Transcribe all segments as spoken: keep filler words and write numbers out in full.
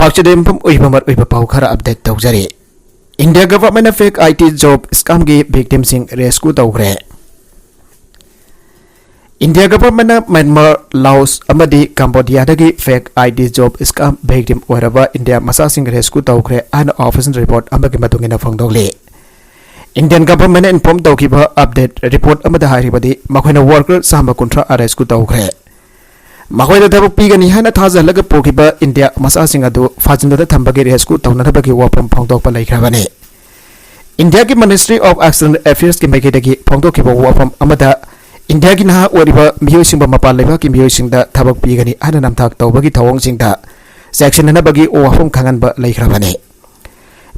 ꯄꯥꯛꯆꯗ ꯌꯨꯝꯐꯝ ꯑꯣꯏꯕ ꯃꯔꯨꯑꯣꯏꯕ ꯄꯥꯎ ꯈꯔ ꯑꯞꯗꯦꯠ ꯇꯧꯖꯔꯤ꯫ ꯏꯟꯗꯤꯌꯥ ꯒꯚꯔꯟꯃꯦꯟꯠꯅ ꯐꯦꯛ ꯑꯥꯏ ꯇꯤ ꯖꯣꯕ ꯁ꯭ꯀꯦꯝꯒꯤ ꯚꯤꯛꯇꯤꯝꯁꯤꯡ ꯔꯦꯁꯀ꯭ꯌꯨ ꯇꯧꯈ꯭ꯔꯦ꯫ ꯏꯟꯗꯤꯌꯥ ꯒꯚꯔꯟꯃꯦꯟꯠꯅ ꯃ꯭ꯌꯥꯟꯃꯥꯔ, ꯂꯥꯑꯣꯁ ꯑꯃꯗꯤ ꯀꯝꯕꯣꯗꯤꯌꯥꯗꯒꯤ ꯐꯦꯛ ꯑꯥꯏ ꯇꯤ ꯖꯣꯕ ꯁ꯭ꯀꯦꯝ ꯚꯤꯛꯇꯤꯝ ꯑꯣꯏꯔꯕ ꯏꯟꯗꯤꯌꯥ ꯃꯆꯥꯁꯤꯡ ꯔꯦꯁꯀ꯭ꯌꯨ ꯇꯧꯈ꯭ꯔꯦ ꯍꯥꯏꯅ ꯑꯣꯐꯤꯁꯤꯌꯦꯜ ꯔꯤꯄꯣꯔꯠ ꯑꯃꯒꯤ ꯃꯇꯨꯡ ꯏꯟꯅ ꯐꯣꯡꯗꯣꯛꯂꯤ꯫ ꯏꯟꯗꯤꯌꯥꯟ ꯒꯚꯔꯟꯃꯦꯟꯠꯅ ꯏꯟꯐꯣꯔꯝ ꯇꯧꯈꯤꯕ ꯑꯞꯗꯦꯠ ꯔꯤꯄꯣꯔꯠ ꯑꯃꯗ ꯍꯥꯏꯔꯤꯕꯗꯤ, ꯃꯈꯣꯏꯅ ꯋꯥꯔꯀꯔ ꯆꯥꯝꯃ ꯀꯨꯟꯊ꯭ꯔꯥ ꯔꯦꯁꯀ꯭ꯌꯨ ꯇꯧꯈ꯭ꯔꯦ꯫ ꯃꯈꯣꯏꯗ ꯊꯕꯛ ꯄꯤꯒꯅꯤ ꯍꯥꯏꯅ ꯊꯥꯖꯍꯜꯂꯒ ꯄꯨꯈꯤꯕ ꯏꯟꯗꯤꯌꯥ ꯃꯆꯥꯁꯤꯡ ꯑꯗꯨ ꯐꯥꯖꯤꯟꯗꯨꯅ ꯊꯝꯕꯒꯤ ꯔꯦꯁꯀ꯭ꯌꯨ ꯇꯧꯅꯅꯕꯒꯤ ꯋꯥꯐꯝ ꯐꯣꯡꯗꯣꯛꯄ ꯂꯩꯈ꯭ꯔꯕꯅꯤ꯫ ꯏꯟꯗꯤꯌꯥꯒꯤ ꯃꯤꯅꯤꯁꯇ꯭ꯔꯤ ꯑꯣꯐ ꯑꯦꯛꯁꯇꯔꯅꯦꯜ ꯑꯦꯐꯤꯌꯔꯁꯀꯤ ꯃꯥꯏꯀꯩꯗꯒꯤ ꯐꯣꯡꯗꯣꯛꯈꯤꯕ ꯋꯥꯐꯝ ꯑꯃꯗ, ꯏꯟꯗꯤꯌꯥꯒꯤ ꯅꯍꯥ ꯑꯣꯏꯔꯤꯕ ꯃꯤꯑꯣꯏꯁꯤꯡꯕꯨ ꯃꯄꯥꯟ ꯂꯩꯕꯥꯛꯀꯤ ꯃꯤꯑꯣꯏꯁꯤꯡꯗ ꯊꯕꯛ ꯄꯤꯒꯅꯤ ꯍꯥꯏꯅ ꯅꯝꯊꯥꯛ ꯇꯧꯕꯒꯤ ꯊꯧꯑꯣꯡꯁꯤꯡꯗ ꯆꯦꯛꯁꯤꯟꯅꯅꯕꯒꯤ ꯋꯥꯐꯝ ꯈꯪꯍꯟꯕ ꯂꯩꯈ꯭ꯔꯕꯅꯤ꯫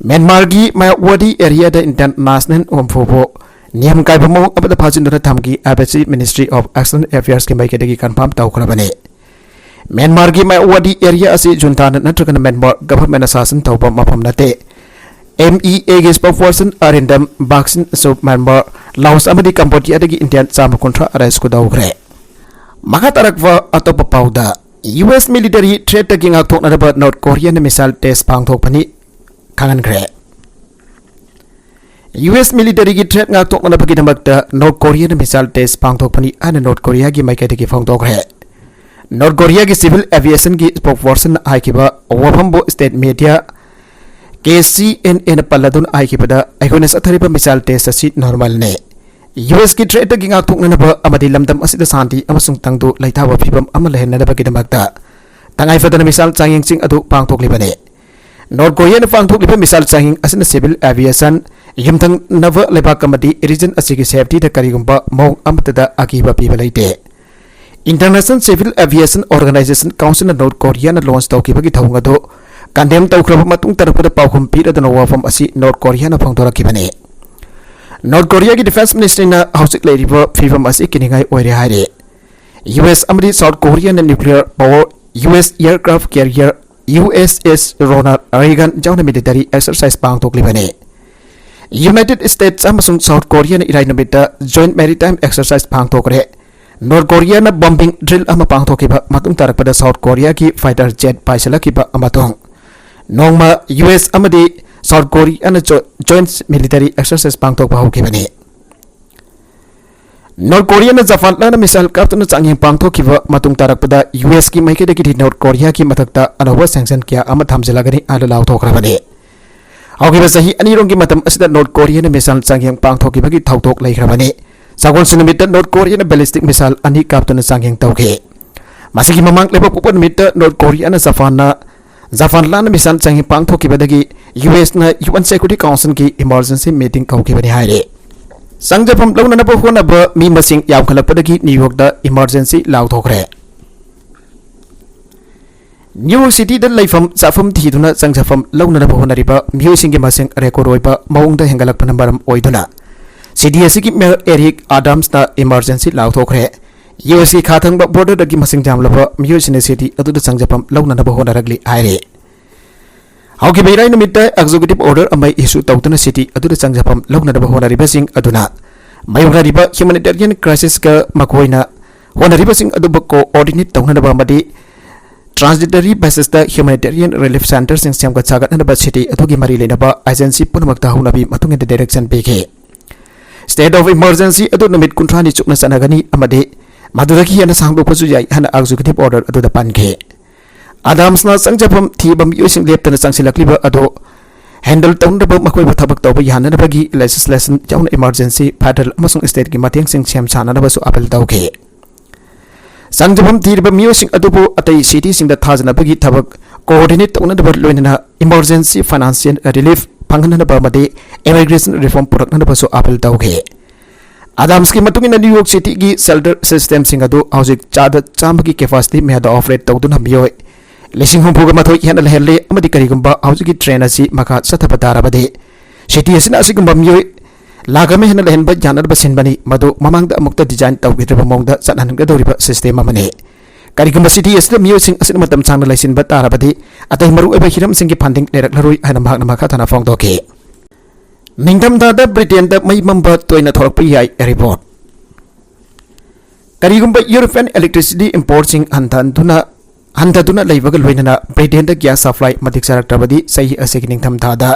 ꯃ꯭ꯌꯥꯟꯃꯥꯔꯒꯤ ꯃꯥꯌꯥꯋꯥꯗꯤ ꯑꯦꯔꯤꯌꯥꯗ ꯏꯟꯗꯤꯌꯥꯟ ꯅꯦꯁꯅꯦꯜ ꯍꯣꯝꯐꯨꯕꯨ ꯅꯤꯌꯝ ꯀꯥꯏꯕ ꯃꯑꯣꯡ ꯑꯃꯗ ꯐꯥꯖꯤꯟꯗꯨꯅ ꯊꯝꯈꯤ ꯍꯥꯏꯕꯁꯤ ꯃꯤꯅꯤꯁꯇ꯭ꯔꯤ ꯑꯣꯐ ꯑꯦꯛꯁꯇꯔꯅꯦꯜ ꯑꯦꯐꯤꯌꯔꯁꯀꯤ ꯃꯥꯏꯀꯩꯗꯒꯤ ꯀꯟꯐꯥꯔꯝ ꯇꯧꯈ꯭ꯔꯕꯅꯤ꯫ ꯃ꯭ꯌꯥꯟꯃꯥꯔꯒꯤ ꯃꯥꯌꯥꯋꯥꯗꯤ ꯑꯦꯔꯤꯌꯥ ꯑꯁꯤ ꯖꯨꯟꯇꯥꯅ ꯅꯠꯇ꯭ꯔꯒꯅ ꯃ꯭ꯌꯥꯟꯃꯥꯔ ꯒꯚꯔꯟꯃꯦꯟꯠꯅ ꯁꯥꯁꯟ ꯇꯧꯕ ꯃꯐꯝ ꯅꯠꯇꯦ꯫ ꯑꯦꯝ ꯏ ꯑꯦꯒꯤ ꯁ꯭ꯄꯣꯛꯁꯄꯔꯁꯟ ꯑꯔꯤꯟꯗꯝ ꯕꯥꯛꯁꯤꯟꯁꯨ ꯃ꯭ꯌꯥꯟꯃꯥꯔ, ꯂꯥꯑꯣꯁ ꯑꯃꯗꯤ ꯀꯝꯕꯣꯗꯤꯌꯥꯗꯒꯤ ꯏꯟꯗꯤꯌꯥꯟ ꯆꯥꯝꯃ ꯀꯨꯟꯊ꯭ꯔꯥ ꯑꯔꯦꯁ꯭ꯠ ꯇꯧꯈ꯭ꯔꯦ꯫ ꯃꯈꯥ ꯇꯥꯔꯛꯄ ꯑꯇꯣꯞꯄ ꯄꯥꯎꯗ, ꯌꯨ ꯑꯦꯁ ꯃꯤꯂꯤꯇꯔꯤ ꯊ꯭ꯔꯦꯠꯇꯒꯤ ꯉꯥꯛꯊꯣꯛꯅꯅꯕ ꯅꯣꯔꯠ ꯀꯣꯔꯤꯌꯥꯅ ꯃꯤꯁꯥꯏꯜ ꯇꯦꯁ ꯄꯥꯡꯊꯣꯛꯄꯅꯤ ꯈꯪꯍꯟꯈ꯭ꯔꯦ꯫ ꯌꯨ ꯑꯦꯁ ꯃꯤꯂꯤꯇꯔꯤꯒꯤ ꯊ꯭ꯔꯦꯠ ꯉꯥꯛꯊꯣꯛꯅꯅꯕꯒꯤꯗꯃꯛꯇ ꯅꯣꯔꯠ ꯀꯣꯔꯤꯌꯥꯅ ꯃꯤꯁꯥꯏꯜ ꯇꯦꯁ ꯄꯥꯡꯊꯣꯛꯄꯅꯤ ꯍꯥꯏꯅ ꯅꯣꯔꯠ ꯀꯣꯔꯤꯌꯥꯒꯤ ꯃꯥꯏꯀꯩꯗꯒꯤ ꯐꯣꯡꯗꯣꯛꯈ꯭ꯔꯦ꯫ ꯅꯣꯔꯠ ꯀꯣꯔꯤꯌꯥꯒꯤ ꯁꯤꯚꯤꯜ ꯑꯦꯚꯤꯌꯦꯁꯟꯒꯤ ꯁ꯭ꯄꯣꯛꯁꯄꯔꯁꯟꯅ ꯍꯥꯏꯈꯤꯕ ꯋꯥꯐꯝꯕꯨ state media K C and ꯑꯦꯅ ꯄꯜꯂꯗꯨꯅ ꯍꯥꯏꯈꯤꯕꯗ, "ꯑꯩꯈꯣꯏꯅ ꯆꯠꯊꯔꯤꯕ ꯃꯤꯁꯥꯏꯜ ꯇꯦꯁ ꯑꯁꯤ ꯅꯣꯔꯃꯦꯜꯅꯤ꯫ ꯌꯨ ꯑꯦꯁꯀꯤ ꯊ꯭ꯔꯦꯠꯇꯒꯤ ꯉꯥꯛꯊꯣꯛꯅꯅꯕ ꯑꯃꯗꯤ ꯂꯝꯗꯝ ꯑꯁꯤꯗ ꯁꯥꯟꯇꯤ ꯑꯃꯁꯨꯡ ꯇꯪꯗꯨ ꯂꯩꯇꯥꯕ ꯐꯤꯕꯝ ꯑꯃ ꯂꯩꯍꯟꯅꯅꯕꯒꯤꯗꯃꯛꯇ ꯇꯉꯥꯏꯐꯗꯅ ꯃꯤꯁꯥꯏꯜ ꯆꯥꯡꯌꯦꯡꯁꯤꯡ ꯑꯗꯨ ꯄꯥꯡꯊꯣꯛꯂꯤꯕꯅꯤ꯫ ꯅꯣꯔꯠ ꯀꯣꯔꯤꯌꯥꯅ ꯄꯥꯡꯊꯣꯛꯂꯤꯕ ꯃꯤꯁꯥꯏꯜ ꯆꯥꯡꯌꯦꯡ ꯑꯁꯤꯅ ꯁꯤꯚꯤꯜ ꯑꯦꯚꯤꯌꯦꯁꯟ, ꯌꯨꯝꯊꯪꯅꯕ ꯂꯩꯕꯥꯛ ꯑꯃꯗꯤ ꯔꯤꯖꯟ ꯑꯁꯤꯒꯤ ꯁꯦꯐꯇꯤꯗ ꯀꯔꯤꯒꯨꯝꯕ ꯃꯑꯣꯡ ꯑꯃꯠꯇꯗ ꯑꯀꯤꯕ ꯄꯤꯕ ꯂꯩꯇꯦ"꯫ ꯏꯟꯇꯔꯅꯦꯁꯅꯦꯜ ꯁꯤꯚꯤꯜ ꯑꯦꯚꯤꯌꯦꯁꯟ ꯑꯣꯔꯒꯅꯥꯏꯖꯦꯁꯟ ꯀꯥꯎꯟꯁꯤꯜꯅ ꯅꯣꯔꯠ ꯀꯣꯔꯤꯌꯥꯅ ꯂꯣꯟꯆ ꯇꯧꯈꯤꯕꯒꯤ ꯊꯧꯑꯣꯡ ꯑꯗꯨ ꯀꯟꯗꯦꯝ ꯇꯧꯈ꯭ꯔꯕ ꯃꯇꯨꯡ ꯇꯥꯔꯛꯄꯗ ꯄꯥꯎꯈꯨꯝ ꯄꯤꯔꯗꯨꯅ ꯋꯥꯐꯝ ꯑꯁꯤ ꯅꯣꯔꯠ ꯀꯣꯔꯤꯌꯥꯅ ꯐꯣꯡꯗꯣꯔꯛꯈꯤꯕꯅꯤ꯫ ꯅꯣꯔꯠ ꯀꯣꯔꯤꯌꯥꯒꯤ ꯗꯤꯐꯦꯟꯁ ꯃꯤꯅꯤꯁꯇ꯭ꯔꯤꯅ ꯍꯧꯖꯤꯛ ꯂꯩꯔꯤꯕ ꯐꯤꯕꯝ ꯑꯁꯤ ꯀꯤꯅꯤꯡꯉꯥꯏ ꯑꯣꯏꯔꯦ ꯍꯥꯏꯔꯤ꯫ ꯌꯨ ꯑꯦꯁ ꯑꯃꯗꯤ South Korean nuclear power, U S aircraft carrier, U S S Ronald Reagan ꯌꯥꯎꯅ ꯃꯤꯂꯤꯇꯔꯤ ꯑꯦꯛꯁꯔꯁꯥꯏꯖ ꯄꯥꯡꯊꯣꯛꯂꯤꯕꯅꯤ꯫ ꯌꯨꯅꯥꯏꯇꯦꯗ ꯁ꯭ꯇꯦꯠꯁ ꯑꯃꯁꯨꯡ ꯁꯥꯎꯠ ꯀꯣꯔꯤꯌꯥꯅ ꯏꯔꯥꯏ ꯅꯨꯃꯤꯠꯇ ꯖꯣꯏꯟꯠ ꯃꯦꯔꯤꯇꯥꯏꯝ ꯑꯦꯛꯁꯔꯁꯥꯏꯖ ꯄꯥꯡꯊꯣꯛꯈ꯭ꯔꯦ꯫ ꯅꯣꯔꯠ ꯀꯣꯔꯤꯌꯥꯅ ꯕꯣꯝꯕꯤꯡ ꯗ꯭ꯔꯤꯜ ꯑꯃ ꯄꯥꯡꯊꯣꯛꯈꯤꯕ ꯃꯇꯨꯡ ꯇꯥꯔꯛꯄꯗ ꯁꯥꯎꯠ ꯀꯣꯔꯤꯌꯥꯒꯤ ꯐꯥꯏꯇꯔ ꯖꯦꯠ ꯄꯥꯏꯁꯤꯜꯂꯛꯈꯤꯕ ꯑꯃꯁꯨꯡ ꯅꯣꯡꯃ ꯌꯨ ꯑꯦꯁ ꯑꯃꯗꯤ ꯁꯥꯎꯠ ꯀꯣꯔꯤꯌꯥꯅ ꯖꯣ-, ꯖꯣꯏꯟꯠ ꯃꯤꯂꯤꯇꯔꯤ ꯑꯦꯛꯁꯔꯁꯥꯏꯁ ꯄꯥꯡꯊꯣꯛꯄ ꯍꯧꯈꯤꯕꯅꯤ꯫ ꯅꯣꯔꯠ ꯀꯣꯔꯤꯌꯥꯅ ꯖꯄꯥꯟ ꯂꯥꯟꯅ ꯃꯤꯁꯥꯏꯜ ꯀꯥꯞꯇꯨꯅ ꯆꯥꯡꯌꯦꯡ ꯄꯥꯡꯊꯣꯛꯈꯤꯕ ꯃꯇꯨꯡ ꯇꯥꯔꯛꯄꯗ, ꯌꯨ ꯑꯦꯁꯀꯤ ꯃꯥꯏꯀꯩꯗꯒꯤꯗꯤ ꯅꯣꯔꯠ ꯀꯣꯔꯤꯌꯥꯒꯤ ꯃꯊꯛꯇ ꯑꯅꯧꯕ ꯁꯦꯡꯁꯟ ꯀꯌꯥ ꯑꯃ ꯊꯝꯖꯤꯜꯂꯒꯅꯤ ꯍꯥꯏꯅ ꯂꯥꯎꯊꯣꯛꯈ꯭ꯔꯕꯅꯤ꯫ ꯍꯧꯈꯤꯕ ꯆꯍꯤ ꯑꯅꯤꯔꯣꯝꯒꯤ ꯃꯇꯝ ꯑꯁꯤꯗ ꯅꯣꯔꯠ ꯀꯣꯔꯤꯌꯥꯅ ꯃꯤꯁꯥꯏꯜ ꯆꯥꯡꯌꯦꯡ ꯄꯥꯡꯊꯣꯛꯈꯤꯕꯒꯤ ꯊꯧꯗꯣꯛ ꯂꯩꯈ꯭ꯔꯕꯅꯤ꯫ ꯁꯒꯣꯜꯁꯦꯟ ꯅꯨꯃꯤꯠꯇ ꯅꯣꯔꯠ ꯀꯣꯔꯤꯌꯥꯅ ꯕꯦꯂꯤꯁꯇꯤꯛ ꯃꯤꯁꯥꯏꯜ ꯑꯅꯤ ꯀꯥꯞꯇꯨꯅ ꯆꯥꯡꯌꯦꯡ ꯇꯧꯈꯤ꯫ ꯃꯁꯤꯒꯤ ꯃꯃꯥꯡ ꯂꯩꯕꯥꯛꯄꯣꯛꯄ ꯅꯨꯃꯤꯠꯇ ꯅꯣꯔꯠ ꯀꯣꯔꯤꯌꯥꯅ ꯖꯄꯥꯟꯅ, ꯖꯄꯥꯟ ꯂꯥꯟꯅ ꯃꯤꯁꯥꯏꯜ ꯆꯥꯡꯌꯦꯡ ꯄꯥꯡꯊꯣꯛꯈꯤꯕꯗꯒꯤ ꯌꯨ ꯑꯦꯁꯅ ꯌꯨ ꯑꯦꯟ ꯁꯦꯀ꯭ꯌꯨꯔꯤꯇꯤ ꯀꯥꯎꯟꯁꯤꯜꯒꯤ ꯏꯃꯔꯖꯦꯟꯁꯤ ꯃꯤꯇꯤꯡ ꯀꯧꯈꯤꯕꯅꯤ ꯍꯥꯏꯔꯤ꯫ ꯆꯪꯖꯐꯝ ꯂꯧꯅꯅꯕ ꯍꯣꯠꯅꯕ ꯃꯤ ꯃꯁꯤꯡ ꯌꯥꯝꯈꯠꯂꯛꯄꯗꯒꯤ ꯅ꯭ꯌꯨ ꯌꯣꯔꯛꯇ ꯏꯃꯔꯖꯦꯟꯁꯤ ꯂꯥꯎꯊꯣꯛꯈ꯭ꯔꯦ꯫ ꯅ꯭ꯌꯨ ꯌꯣꯔꯛ ꯁꯤꯇꯤꯗ ꯂꯩꯐꯝ ꯆꯥꯐꯝ ꯊꯤꯗꯨꯅ ꯆꯪꯖꯐꯝ ꯂꯧꯅꯅꯕ ꯍꯣꯠꯅꯔꯤꯕ ꯃꯤꯑꯣꯏꯁꯤꯡꯒꯤ ꯃꯁꯤꯡ ꯔꯦꯀꯣꯔꯗ ꯑꯣꯏꯕ ꯃꯑꯣꯡꯗ ꯍꯦꯟꯒꯠꯂꯛꯄꯅ ꯃꯔꯝ ꯑꯣꯏꯗꯨꯅ ꯁꯤꯇꯤ ꯑꯁꯤꯒꯤ ꯃꯦꯌꯔ ꯑꯦꯔꯤꯛ ꯑꯥꯗꯥꯝꯁꯅ ꯏꯃꯔꯖꯦꯟꯁꯤ ꯂꯥꯎꯊꯣꯛꯈ꯭ꯔꯦ꯫ ꯌꯨ ꯑꯦꯁꯀꯤ ꯈꯥ ꯊꯪꯕ ꯕꯣꯔꯗꯔꯗꯒꯤ ꯃꯁꯤꯡ ꯌꯥꯝꯂꯕ ꯃꯤꯑꯣꯏꯁꯤꯡꯅ ꯁꯤꯇꯤ ꯑꯗꯨꯗ ꯆꯪꯖꯐꯝ ꯂꯧꯅꯅꯕ ꯍꯣꯠꯅꯔꯛꯂꯤ ꯍꯥꯏꯔꯤ꯫ ꯍꯧꯈꯤꯕ ꯏꯔꯥꯏ ꯅꯨꯃꯤꯠꯇ ꯑꯦꯛꯖꯤꯀ꯭ꯌꯨꯇꯤꯚ ꯑꯣꯔꯗꯔ ꯑꯃ ꯏꯁꯨ ꯇꯧꯗꯨꯅ ꯁꯤꯇꯤ ꯑꯗꯨꯗ ꯆꯪꯖꯐꯝ ꯂꯧꯅꯅꯕ ꯍꯣꯠꯅꯔꯤꯕꯁꯤꯡ ꯑꯗꯨꯅ ꯃꯥꯌꯣꯛꯅꯔꯤꯕ ꯍ꯭ꯌꯨꯃꯦꯅꯤꯇꯦꯔꯤꯌꯟ ꯀ꯭ꯔꯥꯏꯁꯤꯁꯀ ꯃꯈꯣꯏꯅ ꯍꯣꯠꯅꯔꯤꯕꯁꯤꯡ ꯑꯗꯨꯕꯨ ꯀꯣꯑꯣꯔꯗꯤꯅꯦꯠ ꯇꯧꯅꯅꯕ ꯑꯃꯗꯤ ꯇ꯭ꯔꯥꯟꯖꯤꯇꯔꯤ ꯕꯦꯁꯤꯁꯇ ꯍ꯭ꯌꯨꯃꯦꯅꯤꯇꯦꯔꯤꯌꯟ ꯔꯤꯂꯤꯐ ꯁꯦꯟꯇꯔꯁꯤꯡ ꯁꯦꯝꯒꯠ ꯁꯥꯒꯠꯅꯅꯕ ꯁꯤꯇꯤ ꯑꯗꯨꯒꯤ ꯃꯔꯤ ꯂꯩꯅꯕ ꯑꯦꯖꯦꯟꯁꯤ ꯄꯨꯝꯅꯃꯛꯇ ꯍꯧꯅꯕꯤ ꯃꯇꯨꯡ ꯏꯟꯅ ꯗꯥꯏꯔꯦꯛꯁꯟ ꯄꯤꯈꯤ꯫ ꯁ꯭ꯇꯦꯠ ꯑꯣꯐ ꯏꯃꯔꯖꯦꯟꯁꯤ ꯑꯗꯨ ꯅꯨꯃꯤꯠ ꯀꯨꯟꯊ꯭ꯔꯥꯅꯤ ꯆꯨꯞꯅ ꯆꯠꯅꯒꯅꯤ ꯑꯃꯗꯤ ꯃꯗꯨꯗꯒꯤ ꯍꯦꯟꯅ ꯁꯥꯡꯗꯣꯛꯄꯁꯨ ꯌꯥꯏ ꯍꯥꯏꯅ ꯑꯦꯛꯖꯤꯀ꯭ꯌꯨꯇꯤꯚ ꯑꯣꯔꯗꯔ ꯑꯗꯨꯗ ꯄꯟꯈꯤ꯫ ꯑꯥꯗꯥꯝꯁꯅ ꯆꯪꯖꯐꯝ ꯊꯤꯕ ꯃꯤꯑꯣꯏꯁꯤꯡ ꯂꯦꯞꯇꯅ ꯆꯪꯁꯤꯜꯂꯛꯂꯤꯕ ꯑꯗꯨ ꯍꯦꯟꯗꯜ ꯇꯧꯅꯕ ꯃꯈꯣꯏꯕꯨ ꯊꯕꯛ ꯇꯧꯕ ꯌꯥꯅꯅꯕꯒꯤ ꯂꯦꯖꯤꯁꯂꯦꯁꯟ ꯌꯥꯎꯅ ꯏꯃꯔꯖꯦꯟꯁꯤ, ꯐꯦꯗꯔꯦꯜ ꯑꯃꯁꯨꯡ ꯁ꯭ꯇꯦꯠꯀꯤ ꯃꯇꯦꯡꯁꯤꯡ ꯁꯦꯝ ꯁꯥꯅꯅꯕꯁꯨ ꯑꯥꯄꯤꯜ ꯇꯧꯈꯤ꯫ ꯆꯪꯖꯐꯝ ꯊꯤꯔꯤꯕ ꯃꯤꯑꯣꯏꯁꯤꯡ ꯑꯗꯨꯕꯨ ꯑꯇꯩ ꯁꯤꯇꯤꯁꯤꯡꯗ ꯊꯥꯖꯅꯕꯒꯤ ꯊꯕꯛ ꯀꯣꯑꯣꯔꯗꯤꯅꯦꯠ ꯇꯧꯅꯅꯕ, ꯂꯣꯏꯅꯅ ꯏꯃꯔꯖꯦꯟꯁꯤ ꯐꯥꯏꯅꯥꯟꯁꯤꯌꯦꯜ ꯔꯤꯂꯤꯐ ꯐꯪꯍꯟꯅꯅꯕ ꯑꯃꯗꯤ ꯏꯃꯤꯒ꯭ꯔꯦꯁꯟ ꯔꯤꯐꯣꯔꯝ ꯄꯨꯔꯛꯅꯅꯕꯁꯨ ꯑꯥꯄꯤꯜ ꯇꯧꯈꯤ꯫ ꯑꯥꯗꯥꯝꯁꯀꯤ ꯃꯇꯨꯡ ꯏꯟꯅ, ꯅ꯭ꯌꯨ ꯌꯣꯔꯛ ꯁꯤꯇꯤꯒꯤ ꯁꯦꯜꯇꯔ ꯁꯤꯁꯇꯦꯝꯁꯤꯡ ꯑꯗꯨ ꯍꯧꯖꯤꯛ ꯆꯥꯗ ꯆꯥꯝꯃꯒꯤ ꯀꯦꯄꯥꯁꯤꯇꯤ ꯃꯌꯥꯗ ꯑꯣꯄꯔꯦꯠ ꯇꯧꯗꯨꯅ ꯃꯤꯑꯣꯏ ꯂꯤꯁꯤꯡ ꯍꯨꯝꯐꯨꯒ ꯃꯥꯊꯣꯏ ꯍꯦꯟꯅ ꯂꯩꯍꯜꯂꯦ ꯑꯃꯗꯤ ꯀꯔꯤꯒꯨꯝꯕ ꯍꯧꯖꯤꯛꯀꯤ ꯇ꯭ꯔꯦꯟ ꯑꯁꯤ ꯃꯈꯥ ꯆꯠꯊꯕ ꯇꯥꯔꯕꯗꯤ, ꯁꯤꯇꯤ ꯑꯁꯤꯅ ꯑꯁꯤꯒꯨꯝꯕ ꯃꯤꯑꯣꯏ ꯂꯥꯈ ꯑꯃ ꯍꯦꯟꯅ ꯂꯩꯍꯟꯕ ꯌꯥꯅꯅꯕ ꯁꯤꯟꯕꯅꯤ꯫ ꯃꯗꯨ ꯃꯃꯥꯡꯗ ꯑꯃꯨꯛꯇ ꯗꯤꯖꯥꯏꯟ ꯇꯧꯈꯤꯗ꯭ꯔꯤꯕ ꯃꯑꯣꯡꯗ ꯆꯠꯅꯍꯟꯒꯗꯧꯔꯤꯕ ꯁꯤꯁꯇꯦꯝ ꯑꯃꯅꯤ꯫ ꯀꯔꯤꯒꯨꯝꯕ ꯁꯤꯇꯤ ꯑꯁꯤꯗ ꯃꯤꯑꯣꯏꯁꯤꯡ ꯑꯁꯤꯅ ꯃꯇꯝ ꯁꯥꯡꯅ ꯂꯩꯁꯤꯟꯕ ꯇꯥꯔꯕꯗꯤ, ꯑꯇꯩ ꯃꯔꯨꯑꯣꯏꯕ ꯍꯤꯔꯝꯁꯤꯡꯒꯤ ꯐꯟꯗꯤꯡ ꯂꯩꯔꯛꯂꯔꯣꯏ ꯍꯥꯏꯅ ꯃꯍꯥꯛꯅ ꯃꯈꯥ ꯇꯥꯅ ꯐꯣꯡꯗꯣꯛꯈꯤ꯫ ꯅꯤꯡꯊꯝꯊꯥꯗ ꯕ꯭ꯔꯤꯇꯦꯟꯗ ꯃꯩ ꯃꯝꯕ ꯇꯣꯏꯅ ꯊꯣꯛꯂꯛꯄ ꯌꯥꯏ, ꯔꯤꯄꯣꯔꯠ꯫ ꯀꯔꯤꯒꯨꯝꯕ ꯌꯨꯔꯣꯄꯤꯌꯟ ꯏꯂꯦꯛꯇ꯭ꯔꯤꯁꯤꯇꯤ ꯏꯝꯄꯣꯔꯠꯁꯤꯡ ꯍꯟꯊꯍꯟꯗꯨꯅ ꯍꯟꯊꯗꯨꯅ ꯂꯩꯕꯒ ꯂꯣꯏꯅꯅ ꯕ꯭ꯔꯤꯇꯦꯟꯗ ꯒ꯭ꯌꯥꯁ ꯁꯄ꯭ꯂꯥꯏ ꯃꯇꯤꯛ ꯆꯥꯔꯛꯇ꯭ꯔꯕꯗꯤ ꯆꯍꯤ ꯑꯁꯤꯒꯤ ꯅꯤꯡꯊꯝꯊꯥꯗ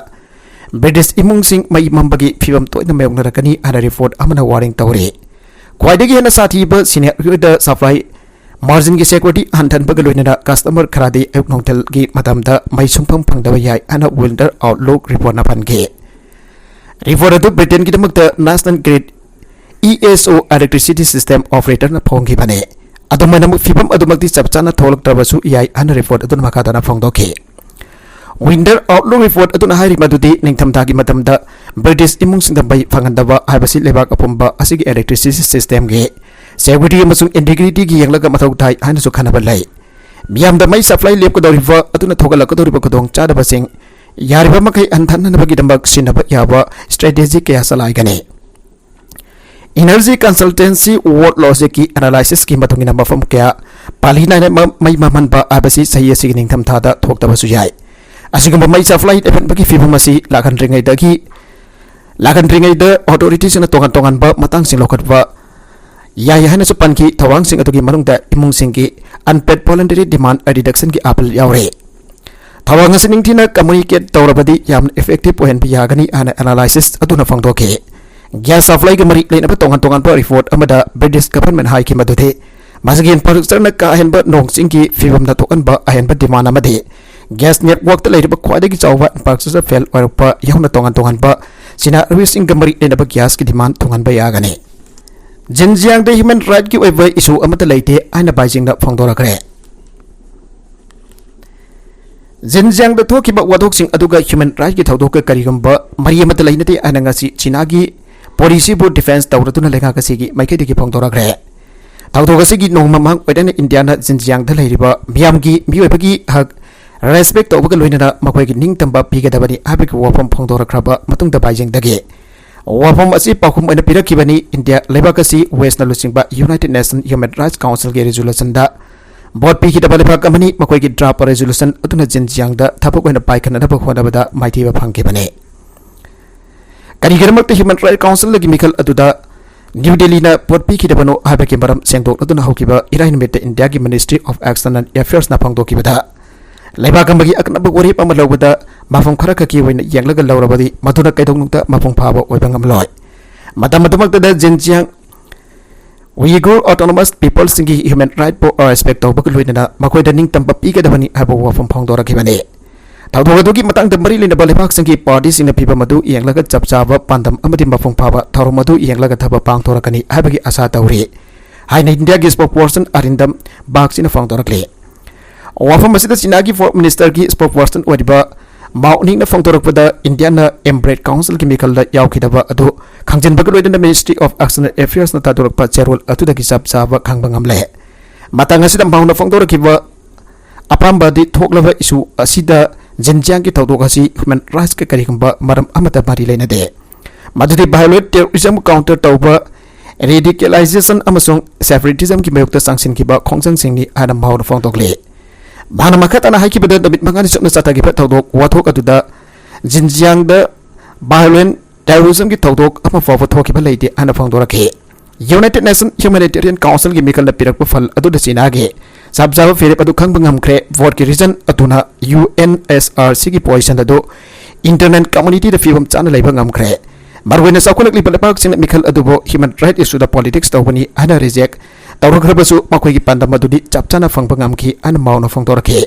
ꯕ꯭ꯔꯤꯇꯤꯁ ꯏꯃꯨꯡꯁꯤꯡ ꯃꯩ ꯃꯝꯕꯒꯤ ꯐꯤꯕꯝ ꯇꯣꯏꯅ ꯃꯥꯌꯣꯛꯅꯔꯛꯀꯅꯤ ꯍꯥꯏꯅ ꯔꯤꯄꯣꯔꯠ ꯑꯃꯅ ꯋꯥꯔꯅꯤꯡ ꯇꯧꯔꯤ꯫ ꯈ꯭ꯋꯥꯏꯗꯒꯤ ꯍꯦꯟꯅ ꯁꯥꯊꯤꯕ ꯁꯤꯅꯦꯔꯤꯑꯣꯗ ꯁꯄ꯭ꯂꯥꯏ ꯃꯥꯔꯖꯤꯟꯒꯤ ꯁꯦꯀ꯭ꯌꯨꯔꯤꯇꯤ ꯍꯟꯊꯍꯟꯕꯒ ꯂꯣꯏꯅꯅ ꯀꯁꯇꯃꯔ ꯈꯔꯗꯤ ꯑꯌꯨꯛ ꯅꯨꯡꯊꯤꯜꯒꯤ ꯃꯇꯝꯗ ꯃꯩ ꯁꯨꯡꯐꯪ ꯐꯪꯗꯕ ꯌꯥꯏ ꯍꯥꯏꯅ ꯋꯤꯟꯇꯔ ꯑꯥꯎꯠꯂꯨꯛ ꯔꯤꯄꯣꯔꯠꯅ ꯄꯟꯈꯤ꯫ ꯔꯤꯄꯣꯔꯠ ꯑꯗꯨ ꯕ꯭ꯔꯤꯇꯦꯟꯒꯤꯗꯃꯛꯇ ꯅꯦꯁꯅꯦꯜ ꯒ꯭ꯔꯤꯗ, ꯏ ꯑꯦꯁ ꯑꯣ, ꯏꯂꯦꯛꯇ꯭ꯔꯤꯁꯤꯇꯤ ꯁꯤꯁꯇꯦꯝ ꯑꯣꯄꯔꯦꯇꯔꯅ ꯐꯣꯡꯈꯤꯕꯅꯤ꯫ ꯑꯗꯨꯃꯥꯏꯅꯃꯛ ꯐꯤꯕꯝ ꯑꯗꯨꯃꯛꯇꯤ ꯆꯞ ꯆꯥꯅ ꯊꯣꯛꯂꯛꯇ꯭ꯔꯕꯁꯨ ꯌꯥꯏ ꯍꯥꯏꯅ ꯔꯤꯄꯣꯔꯠ ꯑꯗꯨꯅ ꯃꯈꯥ ꯇꯥꯅ ꯐꯣꯡꯗꯣꯛꯈꯤ꯫ ꯋꯤꯟꯇꯔ ꯑꯥꯎꯠꯂꯨꯛ ꯔꯤꯄꯣꯔꯠ ꯑꯗꯨꯅ ꯍꯥꯏꯔꯤ ꯃꯗꯨꯗꯤ ꯅꯤꯡꯊꯝꯊꯥꯒꯤ ꯃꯇꯝꯗ ꯕ꯭ꯔꯤꯇꯤꯁ ꯏꯃꯨꯡꯁꯤꯡꯗ ꯃꯩ ꯐꯪꯍꯟꯗꯕ ꯍꯥꯏꯕꯁꯤ ꯂꯩꯕꯥꯛ ꯑꯄꯨꯝꯕ ꯑꯁꯤꯒꯤ ꯏꯂꯦꯛꯇ꯭ꯔꯤꯁꯤꯇꯤ ꯁꯤꯁꯇꯦꯝꯒꯤ ꯁꯦꯀ꯭ꯌꯨꯔꯤꯇꯤ ꯑꯃꯁꯨꯡ ꯏꯟꯇꯤꯒ꯭ꯔꯤꯇꯤꯒꯤ ꯌꯦꯡꯂꯒ ꯃꯊꯧ ꯇꯥꯏ ꯍꯥꯏꯅꯁꯨ ꯈꯟꯅꯕ ꯂꯩ꯫ ꯃꯤꯌꯥꯝꯗ ꯃꯩ ꯁꯄ꯭ꯂꯥꯏ ꯂꯦꯞꯀꯗꯧꯔꯤꯕ ꯑꯗꯨꯅ ꯊꯣꯛꯍꯜꯂꯛꯀꯗꯧꯔꯤꯕ ꯈꯨꯗꯣꯡꯆꯥꯗꯕꯁꯤꯡ ꯌꯥꯔꯤꯕ ꯃꯈꯩ ꯍꯟꯊꯍꯟꯅꯕꯒꯤꯗꯃꯛ ꯁꯤꯖꯤꯟꯅꯕ ꯌꯥꯕ ꯁ꯭ꯇ꯭ꯔꯦꯇꯦꯖꯤ ꯀꯌꯥ ꯆꯂꯥꯏꯒꯅꯤ꯫ ꯏꯅꯔꯖꯤ ꯀꯟꯁꯜꯇꯦꯟꯁꯤ ꯋꯥꯔꯜꯗ ꯂꯣꯖꯤꯛꯀꯤ ꯑꯦꯅꯥꯂꯥꯏꯁꯤꯁꯀꯤ ꯃꯇꯨꯡ ꯏꯟꯅ ꯃꯐꯝ ꯀꯌꯥ ꯄꯥꯂꯤ ꯅꯥꯏꯅ ꯃ-, ꯃꯩ ꯃꯝꯍꯟꯕ ꯍꯥꯏꯕꯁꯤ ꯆꯍꯤ ꯑꯁꯤꯒꯤ ꯅꯤꯡꯊꯝꯊꯥꯗ ꯊꯣꯛꯇꯕꯁꯨ ꯌꯥꯏ꯫ ꯑꯁꯤꯒꯨꯝꯕ ꯃꯩ ꯁꯄ꯭ꯂꯥꯏ ꯂꯦꯞꯍꯟꯕꯒꯤ ꯐꯤꯕꯝ ꯑꯁꯤ ꯂꯥꯛꯍꯟꯗ꯭ꯔꯤꯉꯩꯗꯒꯤ, ꯂꯥꯛꯍꯟꯗ꯭ꯔꯤꯉꯩꯗ ꯑꯣꯊꯣꯔꯤꯇꯤꯁꯤꯡꯅ ꯇꯣꯉꯥꯟ ꯇꯣꯉꯥꯟꯕ ꯃꯇꯥꯡꯁꯤꯡ ꯂꯧꯈꯠꯄ ꯌꯥꯏ ꯍꯥꯏꯅꯁꯨ ꯄꯟꯈꯤ꯫ ꯊꯧꯔꯥꯡꯁꯤꯡ ꯑꯗꯨꯒꯤ ꯃꯅꯨꯡꯗ ꯏꯃꯨꯡꯁꯤꯡꯒꯤ unpaid voluntary demand reductionꯒꯤ ꯑꯥꯄꯤꯜ ꯌꯥꯎꯔꯤ꯫ ꯊꯧꯔꯥꯡ ꯑꯁꯤ ꯅꯤꯡꯊꯤꯅ ꯀꯝꯃꯨꯅꯤꯀꯦꯠ ꯇꯧꯔꯕꯗꯤ ꯌꯥꯝꯅ ꯏꯐꯦꯛꯇꯤꯚ ꯑꯣꯏꯍꯟꯕ ꯌꯥꯒꯅꯤ ꯍꯥꯏꯅ ꯑꯦꯅꯥꯂꯥꯏꯁꯤꯁ ꯑꯗꯨꯅ ꯐꯣꯡꯗꯣꯛꯈꯤ꯫ ꯒ꯭ꯌꯥꯁ ꯁꯄ꯭ꯂꯥꯏꯒ ꯃꯔꯤ ꯂꯩꯅꯕ ꯇꯣꯉꯥꯟ ꯇꯣꯉꯥꯟꯕ ꯔꯤꯄꯣꯔꯠ ꯑꯃꯗ ꯕ꯭ꯔꯤꯇꯤꯁ ꯒꯚꯔꯟꯃꯦꯟꯠ ꯍꯥꯏꯈꯤ ꯃꯗꯨꯗꯤ ꯃꯁꯤꯒꯤ ꯏꯟꯐ꯭ꯔꯥꯁ꯭ꯇ꯭ꯔꯛꯆꯔꯅ ꯀꯥ ꯍꯦꯟꯕ ꯅꯣꯡ ꯆꯤꯡꯒꯤ ꯐꯤꯕꯝꯗ ꯊꯣꯛꯍꯟꯕ ꯑꯍꯦꯟꯕ ꯗꯤꯃꯥꯟ ꯑꯃꯗꯤ ꯒ꯭ꯌꯥꯁ ꯅꯦꯠꯋꯥꯔꯛꯇ ꯂꯩꯔꯤꯕ ꯈ꯭ꯋꯥꯏꯗꯒꯤ ꯆꯥꯎꯕ ꯏꯟꯐ꯭ꯔꯥꯁ꯭ꯇ꯭ꯔꯛꯆꯔ ꯐꯦꯜ ꯑꯣꯏꯔꯛꯄ ꯌꯥꯎꯅ ꯇꯣꯉꯥꯟ ꯇꯣꯉꯥꯟꯕ ꯁꯤꯅꯥꯔꯤꯑꯣꯁꯤꯡꯒ ꯃꯔꯤ ꯂꯩꯅꯕ ꯒ꯭ꯌꯥꯁꯀꯤ ꯗꯤꯃꯥꯟ ꯊꯨꯡꯍꯟꯕ ꯌꯥꯒꯅꯤ꯫ ꯖꯤꯟꯖꯤꯌꯥꯡꯗ ꯍ꯭ꯌꯨꯃꯦꯟ ꯔꯥꯏꯠꯀꯤ ꯑꯣꯏꯕ ꯏꯁꯨ ꯑꯃꯠꯇ ꯂꯩꯇꯦ ꯍꯥꯏꯅ ꯕꯥꯏꯖꯤꯡꯅ ꯐꯣꯡꯗꯣꯔꯛꯈ꯭ꯔꯦ꯫ ꯖꯤꯟꯖꯤꯌꯥꯡꯗ ꯊꯣꯛꯈꯤꯕ ꯋꯥꯊꯣꯛꯁꯤꯡ ꯑꯗꯨꯒ ꯍ꯭ꯌꯨꯃꯦꯟ ꯔꯥꯏꯠꯀꯤ ꯊꯧꯗꯣꯛꯀ ꯀꯔꯤꯒꯨꯝꯕ ꯃꯔꯤ ꯑꯃꯠꯇ ꯂꯩꯅꯗꯦ ꯍꯥꯏꯅ ꯉꯁꯤ ꯆꯤꯅꯥꯒꯤ ꯄꯣꯂꯤꯁꯤꯕꯨ ꯗꯤꯐꯦꯟꯁ ꯇꯧꯔꯗꯨꯅ ꯂꯩꯉꯥꯛ ꯑꯁꯤꯒꯤ ꯃꯥꯏꯀꯩꯗꯒꯤ ꯐꯣꯡꯗꯣꯔꯛꯈ꯭ꯔꯦ꯫ ꯊꯧꯗꯣꯛ ꯑꯁꯤꯒꯤ ꯅꯣꯡꯃ ꯃꯃꯥꯡ ꯑꯣꯏꯅ ꯏꯟꯗꯤꯌꯥꯅ ꯖꯤꯟꯖꯤꯌꯥꯡꯗ ꯂꯩꯔꯤꯕ ꯃꯤꯌꯥꯝꯒꯤ ꯃꯤꯑꯣꯏꯕꯒꯤ ꯍꯛ ꯔꯦꯁꯄꯦꯛ ꯇꯧꯕꯒ ꯂꯣꯏꯅꯅ ꯃꯈꯣꯏꯒꯤ ꯅꯤꯡꯇꯝꯕ ꯄꯤꯒꯗꯕꯅꯤ ꯍꯥꯏꯕꯒꯤ ꯋꯥꯐꯝ ꯐꯣꯡꯗꯣꯔꯛꯈ꯭ꯔꯕ ꯃꯇꯨꯡꯗ ꯕꯥꯏꯖꯤꯡꯗꯒꯤ ꯋꯥꯐꯝ ꯑꯁꯤ ꯄꯥꯎꯈꯨꯝ ꯑꯣꯏꯅ ꯄꯤꯔꯛꯈꯤꯕꯅꯤ꯫ ꯏꯟꯗꯤꯌꯥ ꯂꯩꯕꯥꯛ ꯑꯁꯤ ꯋꯦꯁꯅ ꯂꯨꯆꯤꯡꯕ ꯌꯨꯅꯥꯏꯇꯦꯗ ꯅꯦꯁꯟ ꯍ꯭ꯌꯨꯃꯦꯟ ꯔꯥꯏꯠꯁ ꯀꯥꯎꯟꯁꯤꯜꯒꯤ ꯔꯤꯖꯣꯂꯨꯁꯟꯗ ꯚꯣꯠ ꯄꯤꯈꯤꯗꯕ ꯂꯩꯕꯥꯛ ꯑꯃꯅꯤ꯫ ꯃꯈꯣꯏꯒꯤ ꯗ꯭ꯔꯥꯐ ꯔꯤꯖꯣꯂꯨꯁꯟ ꯑꯗꯨꯅ ꯖꯤꯟꯖꯤꯌꯥꯡꯗ ꯊꯕꯛ ꯑꯣꯏꯅ ꯄꯥꯏꯈꯠꯅꯅꯕ ꯍꯣꯠꯅꯕꯗ ꯃꯥꯏꯊꯤꯕ ꯐꯪꯈꯤꯕꯅꯤ꯫ ꯀꯔꯤꯒꯤꯗꯃꯛꯇ ꯍ꯭ꯌꯨꯃꯦꯟ ꯔꯥꯏꯠ ꯀꯥꯎꯟꯁꯤꯜꯒꯤ ꯃꯤꯈꯜ ꯑꯗꯨꯗ ꯅ꯭ꯌꯨ ꯗꯦꯜꯂꯤꯅ ꯄꯣꯠ ꯄꯤꯈꯤꯗꯕꯅꯣ ꯍꯥꯏꯕꯒꯤ ꯃꯔꯝ ꯁꯦꯡꯗꯣꯛꯂꯗꯨꯅ ꯍꯧꯈꯤꯕ ꯏꯔꯥꯏ ꯅꯨꯃꯤꯠꯇ ꯏꯟꯗꯤꯌꯥꯒꯤ Ministry of External Affairsꯅ ꯐꯣꯡꯗꯣꯛꯈꯤꯕꯗ, ꯂꯩꯕꯥꯛ ꯑꯃꯒꯤ ꯑꯀꯟꯕ ꯋꯥꯔꯦꯞ ꯑꯃ ꯂꯧꯕꯗ ꯃꯐꯝ ꯈꯔꯈꯛꯀꯤ ꯑꯣꯏꯅ ꯌꯦꯡꯂꯒ ꯂꯧꯔꯕꯗꯤ ꯃꯗꯨꯅ ꯀꯩꯗꯧꯅꯨꯡꯗ ꯃꯄꯨꯡ ꯐꯥꯕ ꯑꯣꯏꯕ ꯉꯝꯂꯣꯏ꯫ ꯃꯇꯝ ꯑꯗꯨꯃꯛꯇꯗ ꯖꯤꯟꯖꯤꯌꯥꯡ ꯎꯏꯒꯨꯔ Autonomous Peopleꯁꯤꯡꯒꯤ human rightꯄꯨ respect ꯇꯧꯕꯒ ꯂꯣꯏꯅꯅ ꯃꯈꯣꯏꯗ ꯅꯤꯡꯇꯝꯕ ꯄꯤꯒꯗꯕꯅꯤ ꯍꯥꯏꯕ ꯋꯥꯐꯝ ꯐꯣꯡꯗꯣꯔꯛꯈꯤꯕꯅꯤ꯫ ꯊꯧꯗꯣꯛ ꯑꯗꯨꯒꯤ ꯃꯇꯥꯡꯗ ꯃꯔꯤ ꯂꯩꯅꯕ ꯂꯩꯕꯥꯛꯁꯤꯡꯒꯤ partyꯁꯤꯡꯅ ꯐꯤꯚꯝ ꯑꯗꯨ ꯌꯦꯡꯂꯒ ꯆꯞ ꯆꯥꯕ ꯄꯥꯟꯗꯝ ꯑꯃꯗꯤ ꯃꯄꯨꯡ ꯐꯥꯕ ꯊꯧꯔꯝ ꯑꯗꯨ ꯌꯦꯡꯂꯒ ꯊꯕꯛ ꯄꯥꯡꯊꯣꯔꯛꯀꯅꯤ ꯍꯥꯏꯕꯒꯤ ꯑꯁꯥ ꯇꯧꯔꯤ ꯍꯥꯏꯅ ꯏꯟꯗꯤꯌꯥꯒꯤ spokesperson ꯑꯔꯤꯟꯗꯝ ꯕꯥꯒꯆꯤꯅ ꯐꯣꯡꯗꯣꯔꯛꯂꯤ꯫ ꯋꯥꯐꯝ ꯑꯁꯤꯗ ꯆꯤꯅꯥꯒꯤ Foreign Ministerꯒꯤ spokesperson ꯑꯣꯏꯔꯤꯕ ꯃꯥꯎ ꯅꯤꯡꯅ ꯐꯣꯡꯗꯣꯔꯛꯄꯗ, ꯏꯟꯗꯤꯌꯥꯅ MBRAD Councilꯒꯤ ꯃꯤꯈꯜꯗ ꯌꯥꯎꯈꯤꯗꯕ ꯑꯗꯨ ꯈꯪꯖꯤꯟꯕꯒ ꯂꯣꯏꯅꯅ Ministry of External Affairsꯅ ꯊꯥꯗꯣꯔꯛꯄ ꯆꯦꯔꯣꯜ ꯑꯗꯨꯗꯒꯤ ꯆꯞ ꯆꯥꯕ ꯈꯪꯕ ꯉꯝꯂꯦ꯫ ꯃꯇꯥꯡ ꯑꯁꯤꯗ ꯃꯥꯎꯅ ꯐꯣꯡꯗꯣꯔꯛꯈꯤꯕ ꯑꯄꯥꯝꯕꯗꯤ ꯊꯣꯛꯂꯕ issue ꯑꯁꯤꯗ ꯖꯤꯟꯖꯤꯌꯥꯡꯒꯤ ꯊꯧꯗꯣꯛ ꯑꯁꯤ human rightsꯀ ꯀꯔꯤꯒꯨꯝꯕ ꯃꯔꯝ ꯑꯃꯠꯇ ꯃꯔꯤ ꯂꯩꯅꯗꯦ꯫ ꯃꯗꯨꯗꯤ violent terrorism counter ꯇꯧꯕ, radicalization ꯑꯃꯁꯨꯡ separatismꯒꯤ ꯃꯥꯌꯣꯛꯇ ꯆꯪꯁꯤꯟꯈꯤꯕ ꯈꯣꯡꯖꯪꯁꯤꯡꯅꯤ ꯍꯥꯏꯅ ꯃꯥꯎꯅ ꯐꯣꯡꯗꯣꯛꯂꯤ꯫ ꯃꯍꯥꯛꯅ ꯃꯈꯥ ꯇꯥꯅ ꯍꯥꯏꯈꯤꯕꯗ, ꯅꯨꯃꯤꯠ ꯃꯉꯥꯅꯤ ꯆꯨꯞꯅ ꯆꯠꯊꯈꯤꯕ ꯊꯧꯗꯣꯛ ꯋꯥꯊꯣꯛ ꯑꯗꯨꯗ ꯖꯤꯟꯖꯤꯌꯥꯡꯗ violent terrorismꯒꯤ ꯊꯧꯗꯣꯛ ꯑꯃ ꯐꯥꯎꯕ ꯊꯣꯛꯈꯤꯕ ꯂꯩꯇꯦ ꯍꯥꯏꯅ ꯐꯣꯡꯗꯣꯔꯛꯈꯤ꯫ United Nations Humanitarian Councilꯒꯤ ꯃꯤꯈꯜꯅ ꯄꯤꯔꯛꯄ ꯐꯜ ꯑꯗꯨꯗ ꯆꯤꯅꯥꯒꯤ ꯆꯞ ꯆꯥꯕ ꯐꯤꯔꯦꯞ ꯑꯗꯨ ꯈꯪꯕ ꯉꯝꯈ꯭ꯔꯦ꯫ Voteꯀꯤ result ꯑꯗꯨꯅ UNHRCꯒꯤ position ꯑꯗꯨ international communityꯗ ꯐꯤꯕꯝ ꯆꯥꯅ ꯂꯩꯕ ꯉꯝꯈ꯭ꯔꯦ꯫ ꯃꯔꯨꯑꯣꯏꯅ ꯆꯥꯎꯈꯠꯂꯛꯂꯤꯕ ꯂꯩꯕꯥꯛꯁꯤꯡꯅ ꯃꯤꯈꯜ ꯑꯗꯨꯕꯨ human right issueꯗ politics ꯇꯧꯕꯅꯤ ꯍꯥꯏꯅ reject ꯇꯧꯔꯛꯈ꯭ꯔꯕꯁꯨ, ꯃꯈꯣꯏꯒꯤ ꯄꯥꯟꯗꯝ ꯑꯗꯨꯗꯤ ꯆꯞ ꯆꯥꯅ ꯐꯪꯕ ꯉꯝꯈꯤ ꯍꯥꯏꯅ ꯃꯥꯎꯅ ꯐꯣꯡꯗꯣꯔꯛꯈꯤ꯫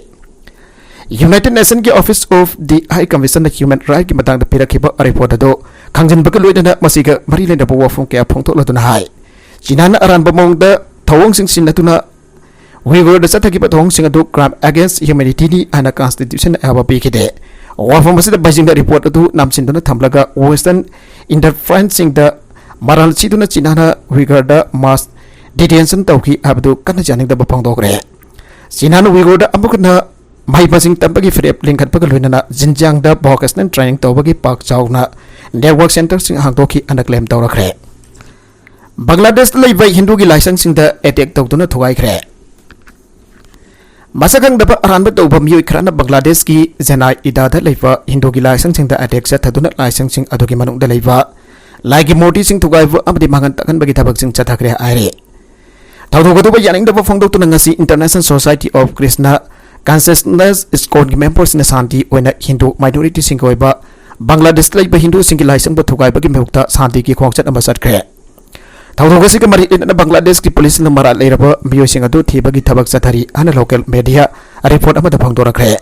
United Nationꯒꯤ Office of the High Commissionerꯅ human rightꯀꯤ ꯃꯇꯥꯡꯗ ꯄꯤꯔꯛꯈꯤꯕ report ꯑꯗꯨ ꯈꯪꯖꯤꯟꯕꯒ ꯂꯣꯏꯅꯅ ꯃꯁꯤꯒ ꯃꯔꯤ ꯂꯩꯅꯕ ꯋꯥꯐꯝ ꯀꯌꯥ ꯐꯣꯡꯗꯣꯛꯂꯗꯨꯅ ꯍꯥꯏ, ꯆꯤꯅꯥꯅ ꯑꯔꯥꯟꯕ ꯃꯑꯣꯡꯗ ꯊꯧꯑꯣꯡꯁꯤꯡ ꯁꯤꯖꯤꯟꯅꯗꯨꯅ ꯎꯏꯒꯨꯔꯗ ꯆꯠꯊꯈꯤꯕ ꯊꯧꯑꯣꯡꯁꯤꯡ ꯑꯗꯨ crime against humanityꯅꯤ ꯍꯥꯏꯅ constitution ꯑꯌꯥꯕ ꯄꯤꯈꯤꯗꯦ꯫ ꯋꯥꯐꯝ ꯑꯁꯤꯗ ꯕꯩꯖꯤꯡꯅ report ꯑꯗꯨ ꯅꯝꯁꯤꯟꯗꯨꯅ ꯊꯝꯂꯒ Western interferenceꯁꯤꯡꯗ ꯃꯔꯥꯜ ꯁꯤꯗꯨꯅ ꯆꯤꯅꯥꯅ ꯎꯏꯒꯨꯔꯗ mass detention ꯇꯧꯈꯤ ꯍꯥꯏꯕꯗꯨ ꯀꯟꯅ ꯌꯥꯅꯤꯡꯗꯕ ꯐꯣꯡꯗꯣꯛꯈ꯭ꯔꯦ꯫ ꯆꯤꯅꯥꯅ ꯎꯏꯒꯨꯔꯗ ꯑꯃꯨꯛ ꯍꯟꯅ ꯃꯍꯩ ꯃꯁꯤꯡ ꯇꯝꯕꯒꯤ ꯐꯤꯔꯦꯞ ꯂꯤꯡꯈꯠꯄꯒ ꯂꯣꯏꯅꯅ ꯖꯤꯟꯖꯤꯌꯥꯡꯗ vocational training ꯇꯧꯕꯒꯤ ꯄꯥꯛ ꯆꯥꯎꯅ network centreꯁꯤꯡ ꯍꯥꯡꯗꯣꯛꯈꯤ ꯍꯥꯏꯅ claim ꯇꯧꯔꯛꯈ꯭ꯔꯦ꯫ ꯕꯪꯒ꯭ꯂꯥꯗꯦꯁꯇ ꯂꯩꯕ ꯍꯤꯟꯗꯨꯒꯤ ꯂꯥꯏꯁꯪꯁꯤꯡꯗ attack ꯇꯧꯗꯨꯅ ꯊꯨꯒꯥꯏꯈ꯭ꯔꯦ꯫ ꯃꯁꯛ ꯈꯪꯗꯕ ꯑꯔꯥꯟꯕ ꯇꯧꯕ ꯃꯤꯑꯣꯏ ꯈꯔꯅ ꯕꯪꯒ꯭ꯂꯥꯗꯦꯁꯀꯤ ꯖꯦꯅꯥꯏ ꯏꯗꯥꯗ ꯂꯩꯕ ꯍꯤꯟꯗꯨꯒꯤ ꯂꯥꯏꯁꯪꯁꯤꯡꯗ attack ꯆꯠꯊꯗꯨꯅ ꯂꯥꯏꯁꯪꯁꯤꯡ ꯑꯗꯨꯒꯤ ꯃꯅꯨꯡꯗ ꯂꯩꯕ ꯂꯥꯏꯒꯤ ꯃꯨꯔꯇꯤꯁꯤꯡ ꯊꯨꯒꯥꯏꯕ ꯑꯃꯗꯤ ꯃꯥꯡꯍꯟ ꯇꯥꯛꯍꯟꯕꯒꯤ ꯊꯕꯛꯁꯤꯡ ꯆꯠꯊꯈ꯭ꯔꯦ ꯍꯥꯏꯔꯤ꯫ ꯊꯧꯗꯣꯛ ꯑꯗꯨꯕꯨ ꯌꯥꯅꯤꯡꯗꯕ ꯐꯣꯡꯗꯣꯛꯇꯨꯅ ꯉꯁꯤ International Society of Krishna Consciousness ISKCONꯒꯤ memberꯁꯤꯡꯅ ꯁꯥꯟꯇꯤ ꯑꯣꯏꯅ ꯍꯤꯟꯗꯨ minorityꯁꯤꯡꯒꯤ ꯑꯣꯏꯕ ꯕꯪꯒ꯭ꯂꯥꯗꯦꯁꯇ ꯂꯩꯕ ꯍꯤꯟꯗꯨꯁꯤꯡꯒꯤ ꯂꯥꯏꯁꯪꯕꯨ ꯊꯨꯒꯥꯏꯕꯒꯤ ꯃꯍꯨꯠꯇ ꯁꯥꯟꯇꯤꯒꯤ ꯈꯣꯡꯆꯠ ꯑꯃ ꯆꯠꯈ꯭ꯔꯦ꯫ ꯊꯧꯗꯣꯛ ꯑꯁꯤꯒ ꯃꯔꯤ ꯂꯩꯅꯅ ꯕꯪꯒ꯭ꯂꯥꯗꯦꯁꯀꯤ ꯄꯨꯂꯤꯁꯅ ꯃꯔꯥꯜ ꯂꯩꯔꯕ ꯃꯤꯑꯣꯏꯁꯤꯡ ꯑꯗꯨ ꯊꯤꯕꯒꯤ ꯊꯕꯛ ꯆꯠꯊꯔꯤ ꯍꯥꯏꯅ local media report ꯑꯃꯗ ꯐꯣꯡꯗꯣꯔꯛꯈ꯭ꯔꯦ꯫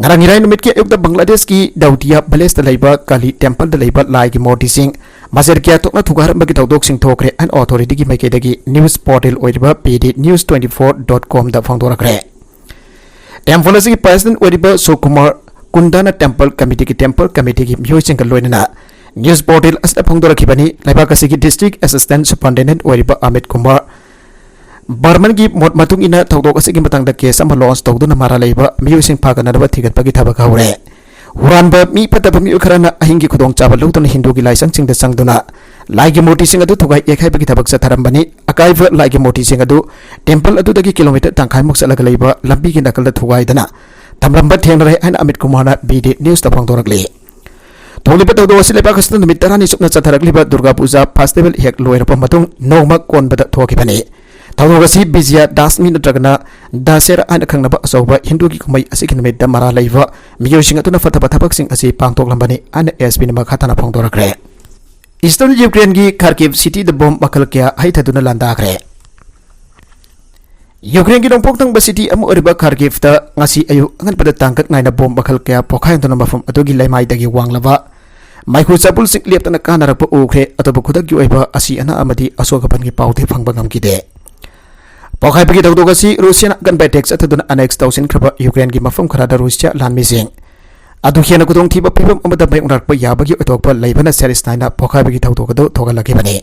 ꯉꯔꯥꯡ ꯏꯔꯥꯏ ꯅꯨꯃꯤꯠꯀꯤ ꯑꯌꯨꯛꯇ ꯕꯪꯒ꯭ꯂꯥꯗꯦꯁꯀꯤ ꯗꯧꯗꯤꯌꯥ ꯚꯤꯂꯦꯖꯇ ꯂꯩꯕ ꯀꯥꯂꯤ ꯇꯦꯝꯄꯜꯗ ꯂꯩꯕ ꯂꯥꯏꯒꯤ ꯃꯨꯔꯇꯤꯁꯤꯡ ꯃꯁꯖꯤꯗ ꯀꯌꯥ ꯊꯣꯛꯅ ꯊꯨꯒꯥꯏꯔꯝꯕꯒꯤ ꯊꯧꯗꯣꯛꯁꯤꯡ ꯊꯣꯛꯈ꯭ꯔꯦ ꯍꯥꯏꯅ authorityꯒꯤ ꯃꯥꯏꯀꯩꯗꯒꯤ news portal ꯑꯣꯏꯔꯤꯕ P D news twenty four dot comꯗ ꯐꯣꯡꯗꯣꯔꯛꯈ꯭ꯔꯦ꯫ ꯇꯦꯝꯄꯜ ꯑꯁꯤꯒꯤ president ꯑꯣꯏꯔꯤꯕ ꯁꯨꯀꯨꯃꯥꯔ ꯀꯨꯟꯗꯥꯅ temple committeeꯒꯤ temple committeeꯒꯤ ꯃꯤꯑꯣꯏꯁꯤꯡꯒ ꯂꯣꯏꯅꯅ news portal ꯑꯁꯤꯗ ꯐꯣꯡꯗꯣꯔꯛꯈꯤꯕꯅꯤ꯫ ꯂꯩꯕꯥꯛ ꯑꯁꯤꯒꯤ district assistant superintendent ꯑꯣꯏꯔꯤꯕ ꯑꯃꯤꯠ ꯀꯨꯃꯥꯔ ꯕꯔꯃꯟꯒꯤ ꯃꯣꯠ ꯃꯇꯨꯡ ꯏꯟꯅ ꯊꯧꯗꯣꯛ ꯑꯁꯤꯒꯤ ꯃꯇꯥꯡꯗ case ꯑꯃ launch ꯇꯧꯗꯨꯅ ꯃꯔꯥꯜ ꯂꯩꯕ ꯃꯤꯑꯣꯏꯁꯤꯡ ꯐꯥꯒꯠꯅꯅꯕ ꯊꯤꯒꯠꯄꯒꯤ ꯊꯕꯛ ꯍꯧꯔꯦ꯫ ꯍꯨꯔꯥꯟꯕ ꯃꯤ ꯐꯠꯇꯕ ꯃꯤꯑꯣꯏ ꯈꯔꯅ ꯑꯍꯤꯡꯒꯤ ꯈꯨꯗꯣꯡꯆꯥꯕ ꯂꯧꯗꯨꯅ ꯍꯤꯟꯗꯨꯒꯤ ꯂꯥꯏꯁꯪꯁꯤꯡꯗ ꯆꯪꯗꯨꯅ ꯂꯥꯏꯒꯤ ꯃꯨꯔꯇꯤꯁꯤꯡ ꯑꯗꯨ ꯊꯨꯒꯥꯏ ꯌꯩꯈꯥꯏꯕꯒꯤ ꯊꯕꯛ ꯆꯠꯊꯔꯝꯕꯅꯤ꯫ ꯑꯀꯥꯏꯕ ꯂꯥꯏꯒꯤ ꯃꯨꯔꯇꯤꯁꯤꯡ ꯑꯗꯨ temple ꯑꯗꯨꯗꯒꯤ kilometre ꯇꯪꯈꯥꯏꯃꯨꯛ ꯆꯠꯂꯒ ꯂꯩꯕ ꯂꯝꯕꯤꯒꯤ ꯅꯥꯀꯜꯗ ꯊꯨꯒꯥꯏꯗꯅ ꯊꯝꯂꯝꯕ ꯊꯦꯡꯅꯔꯦ ꯍꯥꯏꯅ ꯑꯃꯤꯠ ꯀꯨꯃꯥꯔꯅ P D newsꯇ ꯐꯣꯡꯗꯣꯔꯛꯂꯤ꯫ ꯊꯣꯛꯂꯤꯕ ꯊꯧꯗꯣꯛ ꯑꯁꯤ ꯂꯩꯕꯥꯛ ꯑꯁꯤꯗ ꯅꯨꯃꯤꯠ ꯇꯔꯥꯅꯤ ꯆꯨꯞꯅ ꯆꯠꯊꯔꯛꯂꯤꯕ ꯗꯨꯔꯒꯥ ꯄꯨꯖꯥ festival ꯍꯦꯛ ꯂꯣꯏꯔꯕ ꯃꯇꯨꯡ ꯅꯣꯡꯃ ꯀꯣꯟꯕꯗ ꯊꯣꯛꯈꯤꯕꯅꯤ꯫ ꯊꯧꯗꯣꯛ ꯑꯁꯤ ꯕꯤꯖꯌ ꯗꯥꯁꯃꯤ ꯅꯠꯇ꯭ꯔꯒꯅ ꯗꯁꯦꯔꯥ ꯍꯥꯏꯅ ꯈꯪꯅꯕ ꯑꯆꯧꯕ ꯍꯤꯟꯗꯨꯒꯤ ꯀꯨꯝꯍꯩ ꯑꯁꯤꯒꯤ ꯅꯨꯃꯤꯠꯇ ꯃꯔꯥꯜ ꯂꯩꯕ ꯃꯤꯑꯣꯏꯁꯤꯡ ꯑꯗꯨꯅ ꯐꯠꯇꯕ ꯊꯕꯛꯁꯤꯡ ꯑꯁꯤ ꯄꯥꯡꯊꯣꯛꯂꯝꯕꯅꯤ ꯍꯥꯏꯅ S Pꯅ ꯃꯈꯥ ꯇꯥꯅ ꯐꯣꯡꯗꯣꯔꯛꯈ꯭ꯔꯦ꯫ Eastern Ukraineꯒꯤ Kharkiv cityꯗ bomb ꯃꯈꯜ ꯀꯌꯥ ꯍꯩꯊꯗꯨꯅ ꯂꯥꯟꯗꯥꯈ꯭ꯔꯦ꯫ Ukraineꯒꯤ ꯅꯣꯡꯄꯣꯛ ꯊꯪꯕ city ꯑꯃ ꯑꯣꯏꯔꯤꯕ Kharkivꯇ ꯉꯁꯤ ꯑꯌꯨꯛ ꯑꯉꯟꯕꯗ ꯇꯥꯡꯀꯛ ꯅꯥꯏꯅ bomb ꯃꯈꯜ ꯀꯌꯥ ꯄꯣꯈꯥꯏꯍꯟꯗꯨꯅ ꯃꯐꯝ ꯑꯗꯨꯒꯤ ꯂꯩꯃꯥꯏꯗꯒꯤ ꯋꯥꯡꯂꯕ ꯃꯩꯈꯨ ꯆꯥꯕꯨꯜꯁꯤꯡ ꯂꯦꯞꯇꯅ ꯀꯥꯅꯔꯛꯄ ꯎꯈ꯭ꯔꯦ꯫ ꯑꯗꯨꯕꯨ ꯈꯨꯗꯛꯀꯤ ꯑꯣꯏꯕ ꯑꯁꯤ ꯑꯅꯥ ꯑꯃꯗꯤ ꯑꯁꯣꯛ ꯑꯄꯟꯒꯤ ꯄꯥꯎꯗꯤ ꯐꯪꯕ ꯉꯝꯈꯤꯗꯦ꯫ ꯄꯣꯈꯥꯏꯕꯒꯤ ꯊꯧꯗꯣꯛ ꯑꯁꯤ ꯔꯨꯁꯤꯌꯥꯅ ꯑꯀꯟꯕ attack ꯆꯠꯊꯗꯨꯅ annex ꯇꯧꯁꯤꯟꯈ꯭ꯔꯕ ꯌꯨꯀ꯭ꯔꯦꯟꯒꯤ ꯃꯐꯝ ꯈꯔꯗ ꯔꯨꯁꯤꯌꯥ ꯂꯥꯟꯃꯤꯁꯤꯡ ꯑꯗꯨ ꯍꯦꯟꯅ ꯈꯨꯗꯣꯡꯊꯤꯕ ꯐꯤꯕꯝ ꯑꯃꯗ ꯃꯥꯌꯣꯛꯅꯔꯛꯄ ꯌꯥꯕꯒꯤ ꯑꯣꯏꯊꯣꯛꯄ ꯂꯩꯕꯅ ꯁꯦꯔꯤꯁ ꯅꯥꯏꯅ ꯄꯣꯈꯥꯏꯕꯒꯤ ꯊꯧꯗꯣꯛ ꯑꯗꯨ ꯊꯣꯛꯍꯜꯂꯛꯈꯤꯕꯅꯤ꯫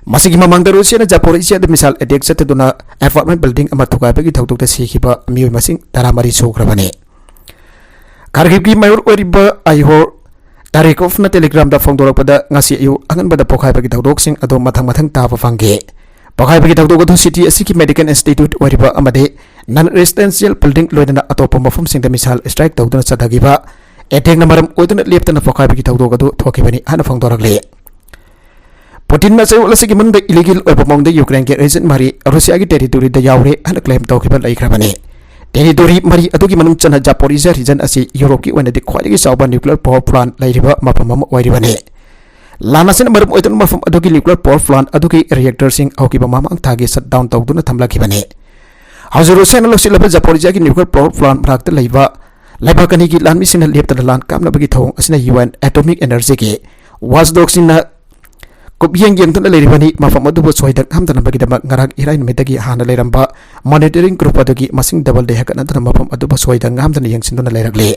ꯃꯁꯤꯒꯤ ꯃꯃꯥꯡꯗ ꯔꯨꯁꯤꯌꯥꯅ ꯖꯥꯄꯣꯔꯤꯖꯤꯌꯥꯗ missile attack ꯆꯠꯊꯗꯨꯅ apartment building ꯑꯃ ꯊꯨꯒꯥꯏꯕꯒꯤ ꯊꯧꯗꯣꯛꯇ ꯁꯤꯈꯤꯕ ꯃꯤꯑꯣꯏ ꯃꯁꯤꯡ ꯇꯔꯥꯃꯔꯤ ꯁꯨꯈ꯭ꯔꯕꯅꯤ꯫ ꯈꯥꯔꯀꯤꯚꯀꯤ ꯃꯦꯌꯔ ꯑꯣꯏꯔꯤꯕ ꯑꯥꯏꯍꯣꯔ ꯇꯥꯔꯤꯀꯣꯐꯅ Telegramꯗ ꯐꯣꯡꯗꯣꯔꯛꯄꯗ, ꯉꯁꯤ ꯑꯌꯨꯛ ꯑꯉꯟꯕꯗ ꯄꯣꯈꯥꯏꯕꯒꯤ ꯊꯧꯗꯣꯛꯁꯤꯡ ꯑꯗꯨ ꯃꯊꯪ ꯃꯊꯪ ꯇꯥꯕ ꯐꯪꯈꯤ꯫ ꯄꯣꯈꯥꯏꯕꯒꯤ ꯊꯧꯗꯣꯛ ꯑꯗꯨ city ꯑꯁꯤꯒꯤ medical institute ꯑꯣꯏꯔꯤꯕ ꯑꯃꯗꯤ non residential building ꯂꯣꯏꯅꯅ ꯑꯇꯣꯞꯄ ꯃꯐꯝꯁꯤꯡꯗ missile strike ꯇꯧꯗꯨꯅ ꯆꯠꯊꯈꯤꯕ attackꯅ ꯃꯔꯝ ꯑꯣꯏꯗꯨꯅ ꯂꯦꯞꯇꯅ ꯄꯣꯈꯥꯏꯕꯒꯤ ꯊꯧꯗꯣꯛ ꯑꯗꯨ ꯊꯣꯛꯈꯤꯕꯅꯤ ꯍꯥꯏꯅ ꯐꯣꯡꯗꯣꯔꯛꯂꯤ꯫ ꯄꯨꯇꯤꯟꯅ ꯆꯌꯣꯜ ꯑꯁꯤꯒꯤ ꯃꯅꯨꯡꯗ ꯏꯂꯤꯒꯦꯜ ꯑꯣꯏꯕ ꯃꯑꯣꯡꯗ ꯌꯨꯀ꯭ꯔꯦꯟꯒꯤ ꯔꯤꯖꯟ ꯃꯔꯤ ꯔꯨꯁꯤꯌꯥꯒꯤ ꯇꯦꯔꯤꯇꯣꯔꯤꯗ ꯌꯥꯎꯔꯦ ꯍꯥꯏꯅ ꯀ꯭ꯂꯦꯝ ꯇꯧꯈꯤꯕ ꯂꯩꯈ꯭ꯔꯕꯅꯤ꯫ ꯇꯦꯔꯤꯇꯣꯔꯤ ꯃꯔꯤ ꯑꯗꯨꯒꯤ ꯃꯅꯨꯡ ꯆꯟꯅ ꯖꯥꯄꯣꯔꯤꯖꯤꯌꯥ ꯔꯤꯖꯟ ꯑꯁꯤ ꯌꯨꯔꯣꯞꯀꯤ ꯑꯣꯏꯅꯗꯤ ꯈ꯭ꯋꯥꯏꯗꯒꯤ ꯆꯥꯎꯕ ꯅ꯭ꯌꯨꯀ꯭ꯂꯤꯌꯔ ꯄꯥꯋꯔ ꯄ꯭ꯂꯥꯟꯠ ꯂꯩꯔꯤꯕ ꯃꯐꯝ ꯑꯃ ꯑꯣꯏꯔꯤꯕꯅꯤ꯫ ꯂꯥꯟ ꯑꯁꯤꯅ ꯃꯔꯝ ꯑꯣꯏꯗꯨꯅ ꯃꯐꯝ ꯑꯗꯨꯒꯤ ꯅ꯭ꯌꯨꯀ꯭ꯂꯤꯌꯔ ꯄꯥꯋꯔ ꯄ꯭ꯂꯥꯟꯠ ꯑꯗꯨꯒꯤ ꯔꯤꯌꯦꯛꯇꯔꯁꯤꯡ ꯍꯧꯈꯤꯕ ꯃꯃꯥꯡ ꯊꯥꯒꯤ ꯁꯠ ꯗꯥꯎꯟ ꯇꯧꯗꯨꯅ ꯊꯝꯂꯛꯈꯤꯕꯅꯤ꯫ ꯍꯧꯖꯤꯛ ꯔꯨꯁꯤꯌꯥꯅ ꯂꯧꯁꯤꯜꯂꯕ ꯖꯥꯄꯣꯔꯤꯖꯤꯌꯥꯒꯤ ꯅ꯭ꯌꯨꯀ꯭ꯂꯤꯌꯔ ꯄꯥꯋꯔ ꯄ꯭ꯂꯥꯟꯠ ꯃꯅꯥꯛꯇ ꯂꯩꯕ ꯂꯩꯕꯥꯛ ꯑꯅꯤꯒꯤ ꯂꯥꯟꯃꯤꯁꯤꯡꯅ ꯂꯦꯞꯇꯅ ꯂꯥꯟ ꯀꯥꯞꯅꯕꯒꯤ ꯊꯧꯑꯣꯡ ꯑꯁꯤꯅ ꯌꯨ ꯑꯦꯟ ꯑꯦꯇꯣꯃꯤꯛ ꯑꯦꯅꯔꯖꯤꯒꯤ ꯋꯥꯆꯗꯣꯒꯁꯤꯡꯅ ꯀꯨꯞꯌꯦꯡ ꯌꯦꯡꯗꯨꯅ ꯂꯩꯔꯤꯕꯅꯤ꯫ ꯃꯐꯝ ꯑꯗꯨꯕꯨ ꯁꯣꯏꯗ ꯉꯥꯝꯗꯅꯕꯒꯤꯗꯃꯛ ꯉꯔꯥꯡ ꯏꯔꯥꯏ ꯅꯨꯃꯤꯠꯇꯒꯤ ꯍꯥꯟꯅ ꯂꯩꯔꯝꯕ ꯃꯣꯅꯤꯇꯔꯤꯡ ꯒ꯭ꯔꯨꯞ ꯑꯗꯨꯒꯤ ꯃꯁꯤꯡ ꯗꯕꯜꯗ ꯍꯦꯟꯒꯠꯅꯗꯨꯅ ꯃꯐꯝ ꯑꯗꯨꯕꯨ ꯁꯣꯏꯗ ꯉꯥꯝꯗꯅ ꯌꯦꯡꯁꯤꯟꯗꯨꯅ ꯂꯩꯔꯛꯂꯤ꯫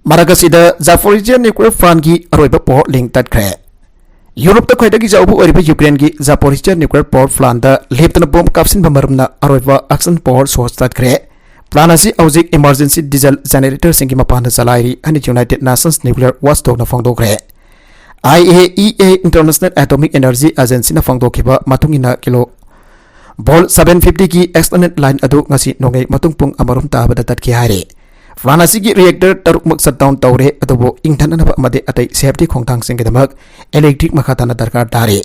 ꯃꯔꯛ ꯑꯁꯤꯗ ꯖꯥꯄꯣꯔꯤꯖꯤꯌꯥ ꯅ꯭ꯌꯨꯀ꯭ꯂꯤꯌꯔ ꯄ꯭ꯂꯥꯟꯠꯀꯤ ꯑꯔꯣꯏꯕ ꯄꯥꯋꯔ ꯂꯤꯡ ꯇꯠꯈ꯭ꯔꯦ꯫ ꯌꯨꯔꯣꯞꯇ ꯈ꯭ꯋꯥꯏꯗꯒꯤ ꯆꯥꯎꯕ ꯑꯣꯏꯔꯤꯕ ꯌꯨꯀ꯭ꯔꯦꯟꯒꯤ ꯖꯥꯄꯣꯔꯤꯖꯤꯌꯥ ꯅ꯭ꯌꯨꯀ꯭ꯂꯤꯌꯔ ꯄꯥꯋꯔ ꯄ꯭ꯂꯥꯟꯠꯇ ꯂꯦꯞꯇꯅ ꯕꯣꯝ ꯀꯥꯞꯁꯤꯟꯕ ꯃꯔꯝꯅ ꯑꯔꯣꯏꯕ ꯑꯣꯛꯁꯤꯖꯦꯟ ꯄꯥꯋꯔ ꯁꯣꯔꯁ ꯇꯠꯈ꯭ꯔꯦ꯫ ꯄ꯭ꯂꯥꯟꯠ ꯑꯁꯤ ꯍꯧꯖꯤꯛ ꯏꯃꯔꯖꯦꯟꯁꯤ ꯗꯤꯖꯜ ꯖꯦꯅꯦꯔꯦꯇꯔꯁꯤꯡꯒꯤ ꯃꯄꯥꯟꯗ ꯆꯂꯥꯏꯔꯤ ꯍꯥꯏꯅ ꯌꯨꯅꯥꯏꯇꯦꯗ ꯅꯦꯁꯟꯁ ꯅ꯭ꯌꯨꯀ꯭ꯂꯤꯌꯔ ꯋꯥꯆꯗꯣꯒꯅ ꯐꯣꯡꯗꯣꯛꯈ꯭ꯔꯦ꯫ I A E A, international atomic energy ꯑꯦꯖꯦꯟꯁꯤꯅ ꯐꯣꯡꯗꯣꯛꯈꯤꯕ ꯃꯇꯨꯡ ꯏꯟꯅ, ꯀꯤꯂꯣ ꯚꯣꯜꯠ ꯁꯚꯦꯟ ꯐꯤꯐꯇꯤꯒꯤ ꯑꯦꯛꯁꯇꯔꯅꯦꯜ ꯂꯥꯏꯟ ꯑꯗꯨ ꯉꯁꯤ ꯅꯣꯡꯌꯥꯏ ꯃꯇꯨꯡ ꯄꯨꯡ ꯑꯃꯔꯣꯝ ꯇꯥꯕꯗ ꯇꯠꯈꯤ ꯍꯥꯏꯔꯤ꯫ ꯄ꯭ꯂꯥꯟꯠ ꯑꯁꯤꯒꯤ ꯔꯤꯌꯦꯛꯇꯔ ꯇꯔꯨꯛꯃꯛ ꯁꯠ ꯗꯥꯎꯟ ꯇꯧꯔꯦ, ꯑꯗꯨꯕꯨ ꯏꯪꯊꯅꯅꯕ ꯑꯃꯗꯤ ꯑꯇꯩ ꯁꯦꯐꯇꯤ ꯈꯣꯡꯊꯥꯡꯁꯤꯡꯒꯤꯗꯃꯛ ꯏꯂꯦꯛꯇ꯭ꯔꯤꯛ ꯃꯈꯥ ꯇꯥꯅ ꯗꯔꯀꯥꯔ ꯇꯥꯔꯤ꯫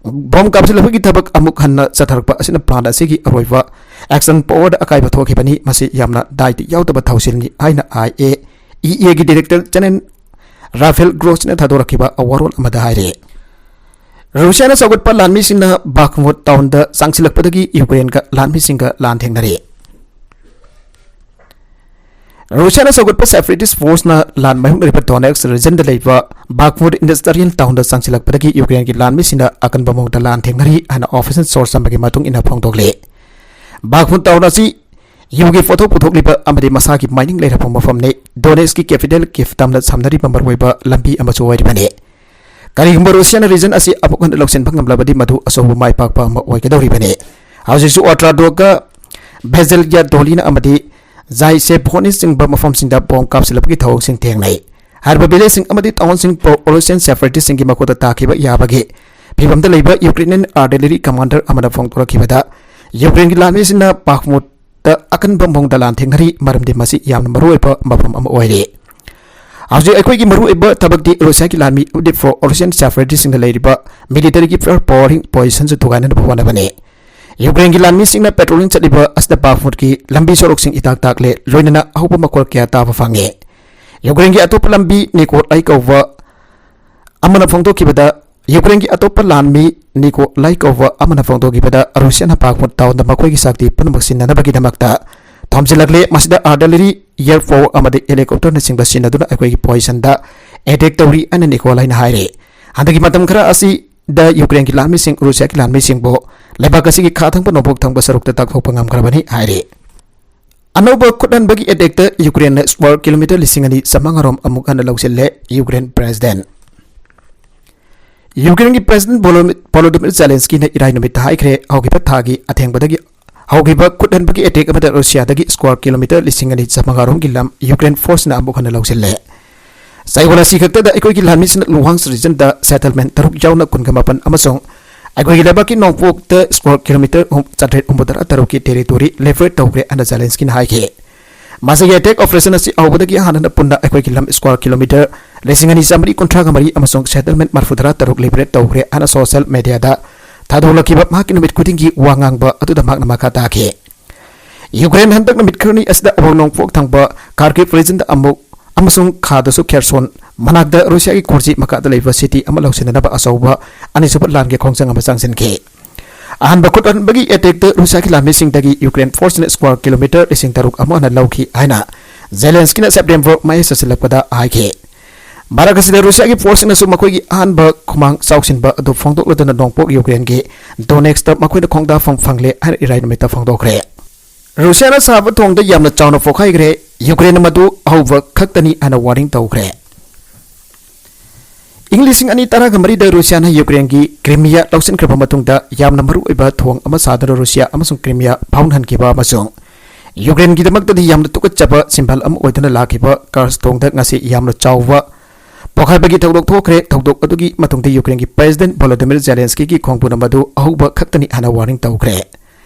ꯕꯣꯝ ꯀꯥꯞꯁꯤꯜꯂꯛꯄꯒꯤ ꯊꯕꯛ ꯑꯃꯨꯛ ꯍꯟꯅ ꯆꯠꯊꯔꯛꯄ ꯑꯁꯤꯅ ꯄ꯭ꯂꯥꯟꯠ ꯑꯁꯤꯒꯤ ꯑꯔꯣꯏꯕ ꯑꯦꯛꯁꯟ ꯄꯥꯋꯔꯗ ꯑꯀꯥꯏꯕ ꯊꯣꯛꯈꯤꯕꯅꯤ꯫ ꯃꯁꯤ ꯌꯥꯝꯅ ꯗꯥꯏꯇ ꯌꯥꯎꯗꯕ ꯊꯧꯁꯤꯜꯅꯤ ꯍꯥꯏꯅ ꯑꯥꯏ ꯑꯦ ꯏ ꯑꯦꯒꯤ ꯗꯤꯔꯦꯛꯇꯔ ꯖꯦꯅꯔꯦꯜ ꯔꯥꯐꯦꯜ ꯒ꯭ꯔꯣꯁꯤꯅ ꯊꯥꯗꯣꯔꯛꯈꯤꯕ ꯋꯥꯔꯣꯜ ꯑꯃꯗ ꯍꯥꯏꯔꯤ꯫ ꯔꯨꯁꯤꯌꯥꯅ ꯁꯧꯒꯠꯄ ꯂꯥꯟꯃꯤꯁꯤꯡꯅ ꯕꯥꯈꯃꯨꯠ ꯇꯥꯎꯟꯗ ꯆꯪꯁꯤꯜꯂꯛꯄꯗꯒꯤ ꯌꯨꯀ꯭ꯔꯦꯟꯒ ꯂꯥꯟꯃꯤꯁꯤꯡꯒ ꯂꯥꯟ ꯊꯦꯡꯅꯔꯤ꯫ ꯔꯨꯁꯤꯌꯥꯅ ꯁꯧꯒꯠꯄ ꯁꯦꯄꯔꯦꯇꯤꯁ ꯐꯣꯔꯁꯅ ꯂꯥꯟ ꯃꯥꯌꯣꯛꯅꯔꯤꯕ ꯗꯣꯅꯦꯠꯁ ꯔꯤꯖꯟꯗ ꯂꯩꯕ ꯕꯥꯈꯃꯨꯠ ꯏꯟꯗꯁꯇ꯭ꯔꯤꯌꯦꯜ ꯇꯥꯎꯟꯗ ꯆꯪꯁꯤꯜꯂꯛꯄꯗꯒꯤ ꯌꯨꯀ꯭ꯔꯦꯟꯒꯤ ꯂꯥꯟꯃꯤꯁꯤꯡꯅ ꯑꯀꯟꯕ ꯃꯑꯣꯡꯗ ꯂꯥꯟ ꯊꯦꯡꯅꯔꯤ ꯍꯥꯏꯅ ꯑꯣꯐꯤꯁꯤꯌꯦꯜ ꯁꯣꯔꯁ ꯑꯃꯒꯤ ꯃꯇꯨꯡ ꯏꯟꯅ ꯐꯣꯡꯗꯣꯛꯂꯤ꯫ ꯕꯥꯈꯃꯨꯠ ꯇꯥꯎꯟ ꯑꯁꯤ ꯌꯨꯒꯤ ꯄꯣꯠꯊꯣꯛ ꯄꯨꯊꯣꯛꯂꯤꯕ ꯑꯃꯗꯤ ꯃꯁꯥꯒꯤ ꯃꯥꯏꯅꯤꯡ ꯂꯩꯔꯛꯐꯝ ꯃꯐꯝꯅꯤ꯫ ꯗꯣꯅꯦꯠꯁꯀꯤ ꯀꯦꯄꯤꯇꯦꯜ ꯀꯤꯐ ꯇꯝꯅ ꯁꯝꯅꯔꯤꯕ ꯃꯔꯨꯑꯣꯏꯕ ꯂꯝꯕꯤ ꯑꯃꯁꯨ ꯑꯣꯏꯔꯤꯕꯅꯤ꯫ ꯀꯔꯤꯒꯨꯝꯕ ꯔꯨꯁꯤꯌꯥꯅ ꯔꯤꯖꯟ ꯑꯁꯤ ꯑꯃꯨꯛ ꯍꯟꯅ ꯂꯧꯁꯤꯟꯕ ꯉꯝꯂꯕꯗꯤ, ꯃꯗꯨ ꯑꯆꯧꯕ ꯃꯥꯏ ꯄꯥꯛꯄ ꯑꯃ ꯑꯣꯏꯒꯗꯧꯔꯤꯕꯅꯤ꯫ ꯍꯧꯖꯤꯛꯁꯨ ꯑꯣꯇ꯭ꯔꯥꯗꯣꯒ, ꯚꯦꯖꯦꯜꯌꯥ ꯗꯣꯂꯤꯅꯥ ꯑꯃꯗꯤ ꯖꯥꯏꯁꯦꯚꯣꯅꯤꯆꯤꯡꯕ ꯃꯐꯝꯁꯤꯡꯗ ꯕꯣꯝ ꯀꯥꯞꯁꯤꯜꯂꯛꯄꯒꯤ ꯊꯧꯑꯣꯡꯁꯤꯡ ꯊꯦꯡꯅꯩ꯫ ꯍꯥꯏꯔꯤꯕ ꯚꯤꯂꯦꯖꯁꯤꯡ ꯑꯃꯗꯤ ꯇꯥꯎꯟꯁꯤꯡ ꯄ꯭ꯔꯣ-, ꯔꯨꯁꯤꯌꯥꯟ ꯁꯦꯄꯔꯦꯇꯤꯁꯁꯤꯡꯒꯤ ꯃꯈꯨꯠꯇ ꯇꯥꯈꯤꯕ ꯌꯥꯕꯒꯤ ꯐꯤꯕꯝꯗ ꯂꯩꯕ ꯌꯨꯀ꯭ꯔꯦꯅꯤꯌꯟ ꯑꯥꯔꯇꯤꯂꯔꯤ ꯀꯃꯥꯟꯗꯔ ꯑꯃꯅ ꯐꯣꯡꯗꯣꯔꯛꯈꯤꯕꯗ, ꯌꯨꯀ꯭ꯔꯦꯟꯒꯤ ꯂꯥꯟꯃꯤꯁꯤꯡꯅ ꯕꯥꯈꯃꯨꯠꯇ ꯑꯀꯟꯕ ꯃꯑꯣꯡꯗ ꯂꯥꯟꯊꯦꯡꯅꯔꯤ, ꯃꯔꯝꯗꯤ ꯃꯁꯤ ꯌꯥꯝꯅ ꯃꯔꯨꯑꯣꯏꯕ ꯃꯐꯝ ꯑꯃ ꯑꯣꯏꯔꯤ꯫ ꯍꯧꯖꯤꯛ ꯑꯩꯈꯣꯏꯒꯤ ꯃꯔꯨꯑꯣꯏꯕ ꯊꯕꯛꯇꯤ ꯔꯨꯁꯤꯌꯥꯒꯤ ꯂꯥꯟꯃꯤ ꯎꯗꯤꯞ ꯐꯣꯔ ꯔꯨꯁꯤꯌꯟ ꯁꯦꯄꯔꯦꯇꯤꯁꯁꯤꯡꯗ ꯂꯩꯔꯤꯕ ꯃꯤꯂꯤꯇꯔꯤꯒꯤ ꯐꯥꯌꯔ ꯄꯥꯋꯔꯤꯡ ꯄꯣꯖꯤꯁꯟꯁꯨ ꯊꯨꯒꯥꯏꯅꯅꯕ ꯍꯣꯠꯅꯕꯅꯤ꯫ ꯌꯨꯀ꯭ꯔꯦꯟꯒꯤ ꯂꯥꯟꯃꯤꯁꯤꯡꯅ ꯄꯦꯇ꯭ꯔꯣꯂꯤꯡ ꯆꯠꯂꯤꯕ ꯑꯁꯤꯗ ꯕꯥꯈꯃꯨꯠꯀꯤ ꯂꯝꯕꯤ ꯁꯣꯔꯣꯛꯁꯤꯡ ꯏꯇꯥꯛ ꯇꯥꯛꯂꯦ, ꯂꯣꯏꯅꯅ ꯑꯍꯧꯕ ꯃꯈꯣꯜ ꯀꯌꯥ ꯇꯥꯕ ꯐꯪꯉꯤ꯫ ꯌꯨꯀ꯭ꯔꯦꯟꯒꯤ ꯑꯇꯣꯞꯄ ꯂꯝꯕꯤ ꯅꯤꯀꯣꯂꯥꯏ ꯀꯧꯕ ꯑꯃꯅ ꯐꯣꯡꯗꯣꯛꯈꯤꯕꯗ, ꯌꯨꯀ꯭ꯔꯦꯟꯒꯤ ꯑꯇꯣꯞꯄ ꯂꯥꯟꯃꯤ ꯅꯤꯀꯣꯂꯥꯏ ꯀꯧꯕ ꯑꯃꯅ ꯐꯣꯡꯗꯣꯛꯈꯤꯕꯗ, ꯔꯨꯁꯤꯌꯥꯅ ꯕꯥꯈꯃꯨꯠ ꯇꯥꯎꯟꯗ ꯃꯈꯣꯏꯒꯤ ꯁꯛꯇꯤ ꯄꯨꯝꯅꯃꯛ ꯁꯤꯟꯅꯅꯕꯒꯤꯗꯃꯛꯇ ꯊꯣꯝꯖꯤꯜꯂꯛꯂꯦ꯫ ꯃꯁꯤꯗ ꯑꯥꯔꯇꯤꯂꯔꯤ, ꯑꯦꯌꯔ ꯄꯥꯋꯔ ꯑꯃꯗꯤ ꯍꯦꯂꯤꯀꯣꯞꯇꯔꯅꯆꯤꯡꯕ ꯁꯤꯖꯤꯟꯅꯗꯨꯅ ꯑꯩꯈꯣꯏꯒꯤ ꯄꯣꯖꯤꯁꯟꯗ ꯑꯦꯇꯦꯛ ꯇꯧꯔꯤ ꯍꯥꯏꯅ ꯅꯤꯀꯣꯂꯥꯏꯅ ꯍꯥꯏꯔꯤ꯫ ꯍꯟꯗꯛꯀꯤ ꯃꯇꯝ ꯈꯔ ꯑꯁꯤꯗ ꯌꯨꯀ꯭ꯔꯦꯟꯒꯤ ꯂꯥꯟꯃꯤꯁꯤꯡ ꯔꯨꯁꯤꯌꯥꯒꯤ ꯂꯥꯟꯃꯤꯁꯤꯡꯕꯨ ꯂꯩꯕꯥꯛ ꯑꯁꯤꯒꯤ ꯈꯥ ꯊꯪꯕ ꯅꯣꯡꯄꯣꯛ ꯊꯪꯕ ꯁꯔꯨꯛꯇ ꯇꯥꯛꯊꯣꯛꯄ ꯉꯝꯈ꯭ꯔꯕꯅꯤ ꯍꯥꯏꯔꯤ꯫ ꯑꯅꯧꯕ ꯈꯨꯠꯍꯟꯕꯒꯤ ꯑꯦꯇꯦꯛꯇ ꯌꯨꯀ꯭ꯔꯦꯟꯅ ꯁ꯭ꯀ꯭ꯋꯥꯔ ꯀꯤꯂꯣꯃꯤꯇꯔ ꯂꯤꯁꯤꯡ ꯑꯅꯤ ꯆꯥꯃꯉꯥ ꯔꯣꯝ ꯑꯃꯨꯛ ꯍꯟꯅ ꯂꯧꯁꯤꯜꯂꯦ꯫ ꯌꯨꯀ꯭ꯔꯦꯟ ꯄ꯭ꯔꯦꯁꯤꯗꯦꯟ ꯌꯨꯀ꯭ꯔꯦꯟꯒꯤ ꯄ꯭ꯔꯦꯁꯤꯗꯦꯟ ꯚꯣꯂꯣꯗꯤꯃꯤꯔ ꯖꯦꯂꯦꯟꯁꯀꯤꯅ ꯏꯔꯥꯏ ꯅꯨꯃꯤꯠꯇ ꯍꯥꯏꯈ꯭ꯔꯦ, ꯍꯧꯈꯤꯕ ꯊꯥꯒꯤ ꯑꯊꯦꯡꯕꯗꯒꯤ ꯍꯧꯈꯤꯕ ꯈꯨꯠꯍꯟꯕꯒꯤ ꯑꯦꯇꯦꯛ ꯑꯃꯗ ꯔꯨꯁꯤꯌꯥꯗꯒꯤ ꯁ꯭ꯀ꯭ꯋꯥꯔ ꯀꯤꯂꯣꯃꯤꯇꯔ ꯂꯤꯁꯤꯡ ꯑꯅꯤ ꯆꯥꯃꯉꯥ ꯔꯣꯝꯒꯤ ꯂꯝ ꯌꯨꯀ꯭ꯔꯦꯟ ꯐꯣꯔꯁꯅ ꯑꯃꯨꯛ ꯍꯟꯅ ꯂꯧꯁꯤꯜꯂꯦ꯫ ꯆꯌꯣꯜ ꯑꯁꯤ ꯈꯛꯇꯗ ꯑꯩꯈꯣꯏꯒꯤ ꯂꯥꯟꯃꯤꯁꯤꯡꯅ ꯂꯨꯍꯥꯟꯁ ꯔꯤꯖꯟꯗ ꯁꯦꯇꯜꯃꯦꯟ ꯇꯔꯨꯛ ꯌꯥꯎꯅ ꯀꯨꯟꯒ ꯃꯥꯄꯟ ꯑꯃꯁꯨꯡ ꯑꯩꯈꯣꯏꯒꯤ ꯂꯩꯕꯥꯛꯀꯤ ꯅꯣꯡꯄꯣꯛꯇ ꯁ꯭ꯀ꯭ꯋꯥꯔ ꯀꯤꯂꯣꯃꯤꯇꯔ ꯆꯥꯇ꯭ꯔꯦꯠ ꯍꯨꯝꯐꯨꯇꯔꯥ ꯇꯔꯨꯛꯀꯤ ꯇꯦꯔꯤꯇꯣꯔꯤ ꯂꯤꯕꯔꯦꯠ ꯇꯧꯈ꯭ꯔꯦ ꯍꯥꯏꯅ ꯖꯦꯂꯦꯟꯁꯀꯤꯅ ꯍꯥꯏꯈꯤ꯫ ꯃꯁꯤꯒꯤ ꯑꯦꯇꯦꯛ ꯑꯣꯄꯔꯦꯁꯟ ꯑꯁꯤ ꯍꯧꯕꯗꯒꯤ ꯍꯥꯟꯅꯅ ꯄꯨꯟꯅ ꯑꯩꯈꯣꯏꯒꯤ ꯂꯝ ꯁ꯭ꯀ꯭ꯋꯥꯔ ꯀꯤꯂꯣꯃꯤꯇꯔ ꯂꯤꯁꯤꯡ ꯑꯅꯤ ꯆꯥꯃꯔꯤ ꯀꯨꯟꯊ꯭ꯔꯥꯒ ꯃꯔꯤ ꯑꯃꯁꯨꯡ ꯁꯦꯇꯜꯃꯦꯟ ꯃꯔꯤꯐꯨꯇꯔꯥ ꯇꯔꯨꯛ ꯂꯤꯕꯔꯦꯠ ꯇꯧꯈ꯭ꯔꯦ ꯍꯥꯏꯅ ꯁꯣꯁꯤꯌꯦꯜ ꯃꯦꯗꯤꯌꯥꯗ ꯊꯥꯗꯣꯛꯂꯛꯈꯤꯕ ꯃꯍꯥꯛꯀꯤ ꯅꯨꯃꯤꯠ ꯈꯨꯗꯤꯡꯒꯤ ꯋꯥ ꯉꯥꯡꯕ ꯑꯗꯨꯗ ꯃꯍꯥꯛꯅ ꯃꯈꯥ ꯇꯥꯈꯤ꯫ ꯌꯨꯀ꯭ꯔꯦꯟ ꯍꯟꯗꯛ ꯅꯨꯃꯤꯠ ꯈꯔꯅꯤ ꯑꯁꯤꯗ ꯑꯋꯥꯡ ꯅꯣꯡꯄꯣꯛ ꯊꯪꯕ ꯈꯥꯔꯀꯤꯚ ꯔꯤꯖꯟꯗ ꯑꯃꯨꯛ ꯑꯃꯁꯨꯡ ꯈꯥꯗꯁꯨ ꯈꯦꯔꯁꯣꯟ ꯃꯅꯥꯛꯇ ꯔꯨꯁꯤꯌꯥꯒꯤ ꯈꯨꯔꯖꯤ ꯃꯈꯥꯗ ꯂꯩꯕ ꯁꯤꯇꯤ ꯑꯃ ꯂꯧꯁꯤꯟꯅꯅꯕ ꯑꯆꯧꯕ ꯑꯅꯤꯁꯨꯕ ꯂꯥꯟꯒꯤ ꯈꯣꯡꯖꯪ ꯑꯃ ꯆꯪꯁꯤꯟꯈꯤ꯫ ꯑꯍꯥꯟꯕ ꯈꯨꯠꯍꯟꯕꯒꯤ ꯑꯦꯇꯦꯛꯇ ꯔꯨꯁꯤꯌꯥꯒꯤ ꯂꯥꯟꯃꯤꯁꯤꯡꯗꯒꯤ ꯌꯨꯀ꯭ꯔꯦꯟ ꯐꯣꯔꯁꯅ ꯁ꯭ꯀ꯭ꯋꯥꯔ ꯀꯤꯂꯣꯃꯤꯇꯔ ꯂꯤꯁꯤꯡ ꯇꯔꯨꯛ ꯑꯃ ꯍꯟꯅ ꯂꯧꯈꯤ ꯍꯥꯏꯅ ꯖꯦꯂꯦꯟꯁꯀꯤꯅ ꯁꯦꯞꯇꯦꯝꯕꯔ ꯃꯌꯥꯏ ꯆꯟꯁꯤꯜꯂꯛꯄꯗ ꯍꯥꯏꯈꯤ꯫ ꯃꯔꯛ ꯑꯁꯤꯗ ꯔꯨꯁꯤꯌꯥꯒꯤ ꯐꯣꯔꯁꯁꯤꯡꯅꯁꯨ ꯃꯈꯣꯏꯒꯤ ꯑꯍꯥꯟꯕ ꯈꯨꯃꯥꯡ ꯆꯥꯎꯁꯤꯟꯕ ꯑꯗꯨ ꯐꯣꯡꯗꯣꯛꯂꯗꯨꯅ ꯅꯣꯡꯄꯣꯛ ꯌꯨꯀ꯭ꯔꯦꯟꯒꯤ ꯗꯣꯅꯦꯠꯁꯇ ꯃꯈꯣꯏꯅ ꯈꯣꯡꯗꯥꯐꯝ ꯐꯪꯂꯦ ꯍꯥꯏꯅ ꯏꯔꯥꯏ ꯅꯨꯃꯤꯠꯇ ꯐꯣꯡꯗꯣꯛꯈ꯭ꯔꯦ꯫ ꯔꯨꯁꯤꯌꯥꯅ ꯁꯥꯕ ꯊꯣꯡꯗ ꯌꯥꯝꯅ ꯆꯥꯎꯅ ꯄꯣꯈꯥꯏꯈ꯭ꯔꯦ, ꯌꯨꯀ꯭ꯔꯦꯟꯅ ꯃꯗꯨ ꯑꯍꯧꯕ ꯈꯛꯇꯅꯤ ꯍꯥꯏꯅ ꯋꯥꯔꯅꯤꯡ ꯇꯧꯈ꯭ꯔꯦ꯫ ꯏꯪ ꯂꯤꯁꯤꯡ ꯑꯅꯤ ꯇꯔꯥꯒ ꯃꯔꯤꯗ ꯔꯨꯁꯤꯌꯥꯅ ꯌꯨꯀ꯭ꯔꯦꯟꯒꯤ ꯀ꯭ꯔꯤꯃꯤꯌꯥ ꯂꯧꯁꯤꯟꯈ꯭ꯔꯕ ꯃꯇꯨꯡꯗ ꯌꯥꯝꯅ ꯃꯔꯨꯑꯣꯏꯕ ꯊꯣꯡ ꯑꯃ ꯁꯥꯗꯨꯅ ꯔꯨꯁꯤꯌꯥ ꯑꯃꯁꯨꯡ ꯀ꯭ꯔꯤꯃꯤꯌꯥ ꯐꯥꯎꯅꯍꯟꯈꯤꯕ ꯑꯃꯁꯨꯡ ꯌꯨꯀ꯭ꯔꯦꯟꯒꯤꯗꯃꯛꯇꯗꯤ ꯌꯥꯝꯅ ꯇꯨꯀꯠꯆꯕ ꯁꯤꯝꯕꯜ ꯑꯃ ꯑꯣꯏꯗꯨꯅ ꯂꯥꯛꯈꯤꯕ ꯀꯔꯁ ꯊꯣꯡꯗ ꯉꯁꯤ ꯌꯥꯝꯅ ꯆꯥꯎꯕ ꯄꯣꯈꯥꯏꯕꯒꯤ ꯊꯧꯗꯣꯛ ꯊꯣꯛꯈ꯭ꯔꯦ꯫ ꯊꯧꯗꯣꯛ ꯑꯗꯨꯒꯤ ꯃꯇꯨꯡꯗ ꯌꯨꯀ꯭ꯔꯦꯟꯒꯤ ꯄ꯭ꯔꯦꯁꯤꯗꯦꯟ ꯚꯣꯂꯣꯗꯤꯃꯤꯔ ꯖꯦꯂꯦꯟꯁꯀꯤꯒꯤ ꯈꯣꯡꯕꯨꯅ ꯃꯗꯨ ꯑꯍꯧꯕ ꯈꯛꯇꯅꯤ ꯍꯥꯏꯅ ꯋꯥꯔꯅꯤꯡ ꯇꯧꯈ꯭ꯔꯦ꯫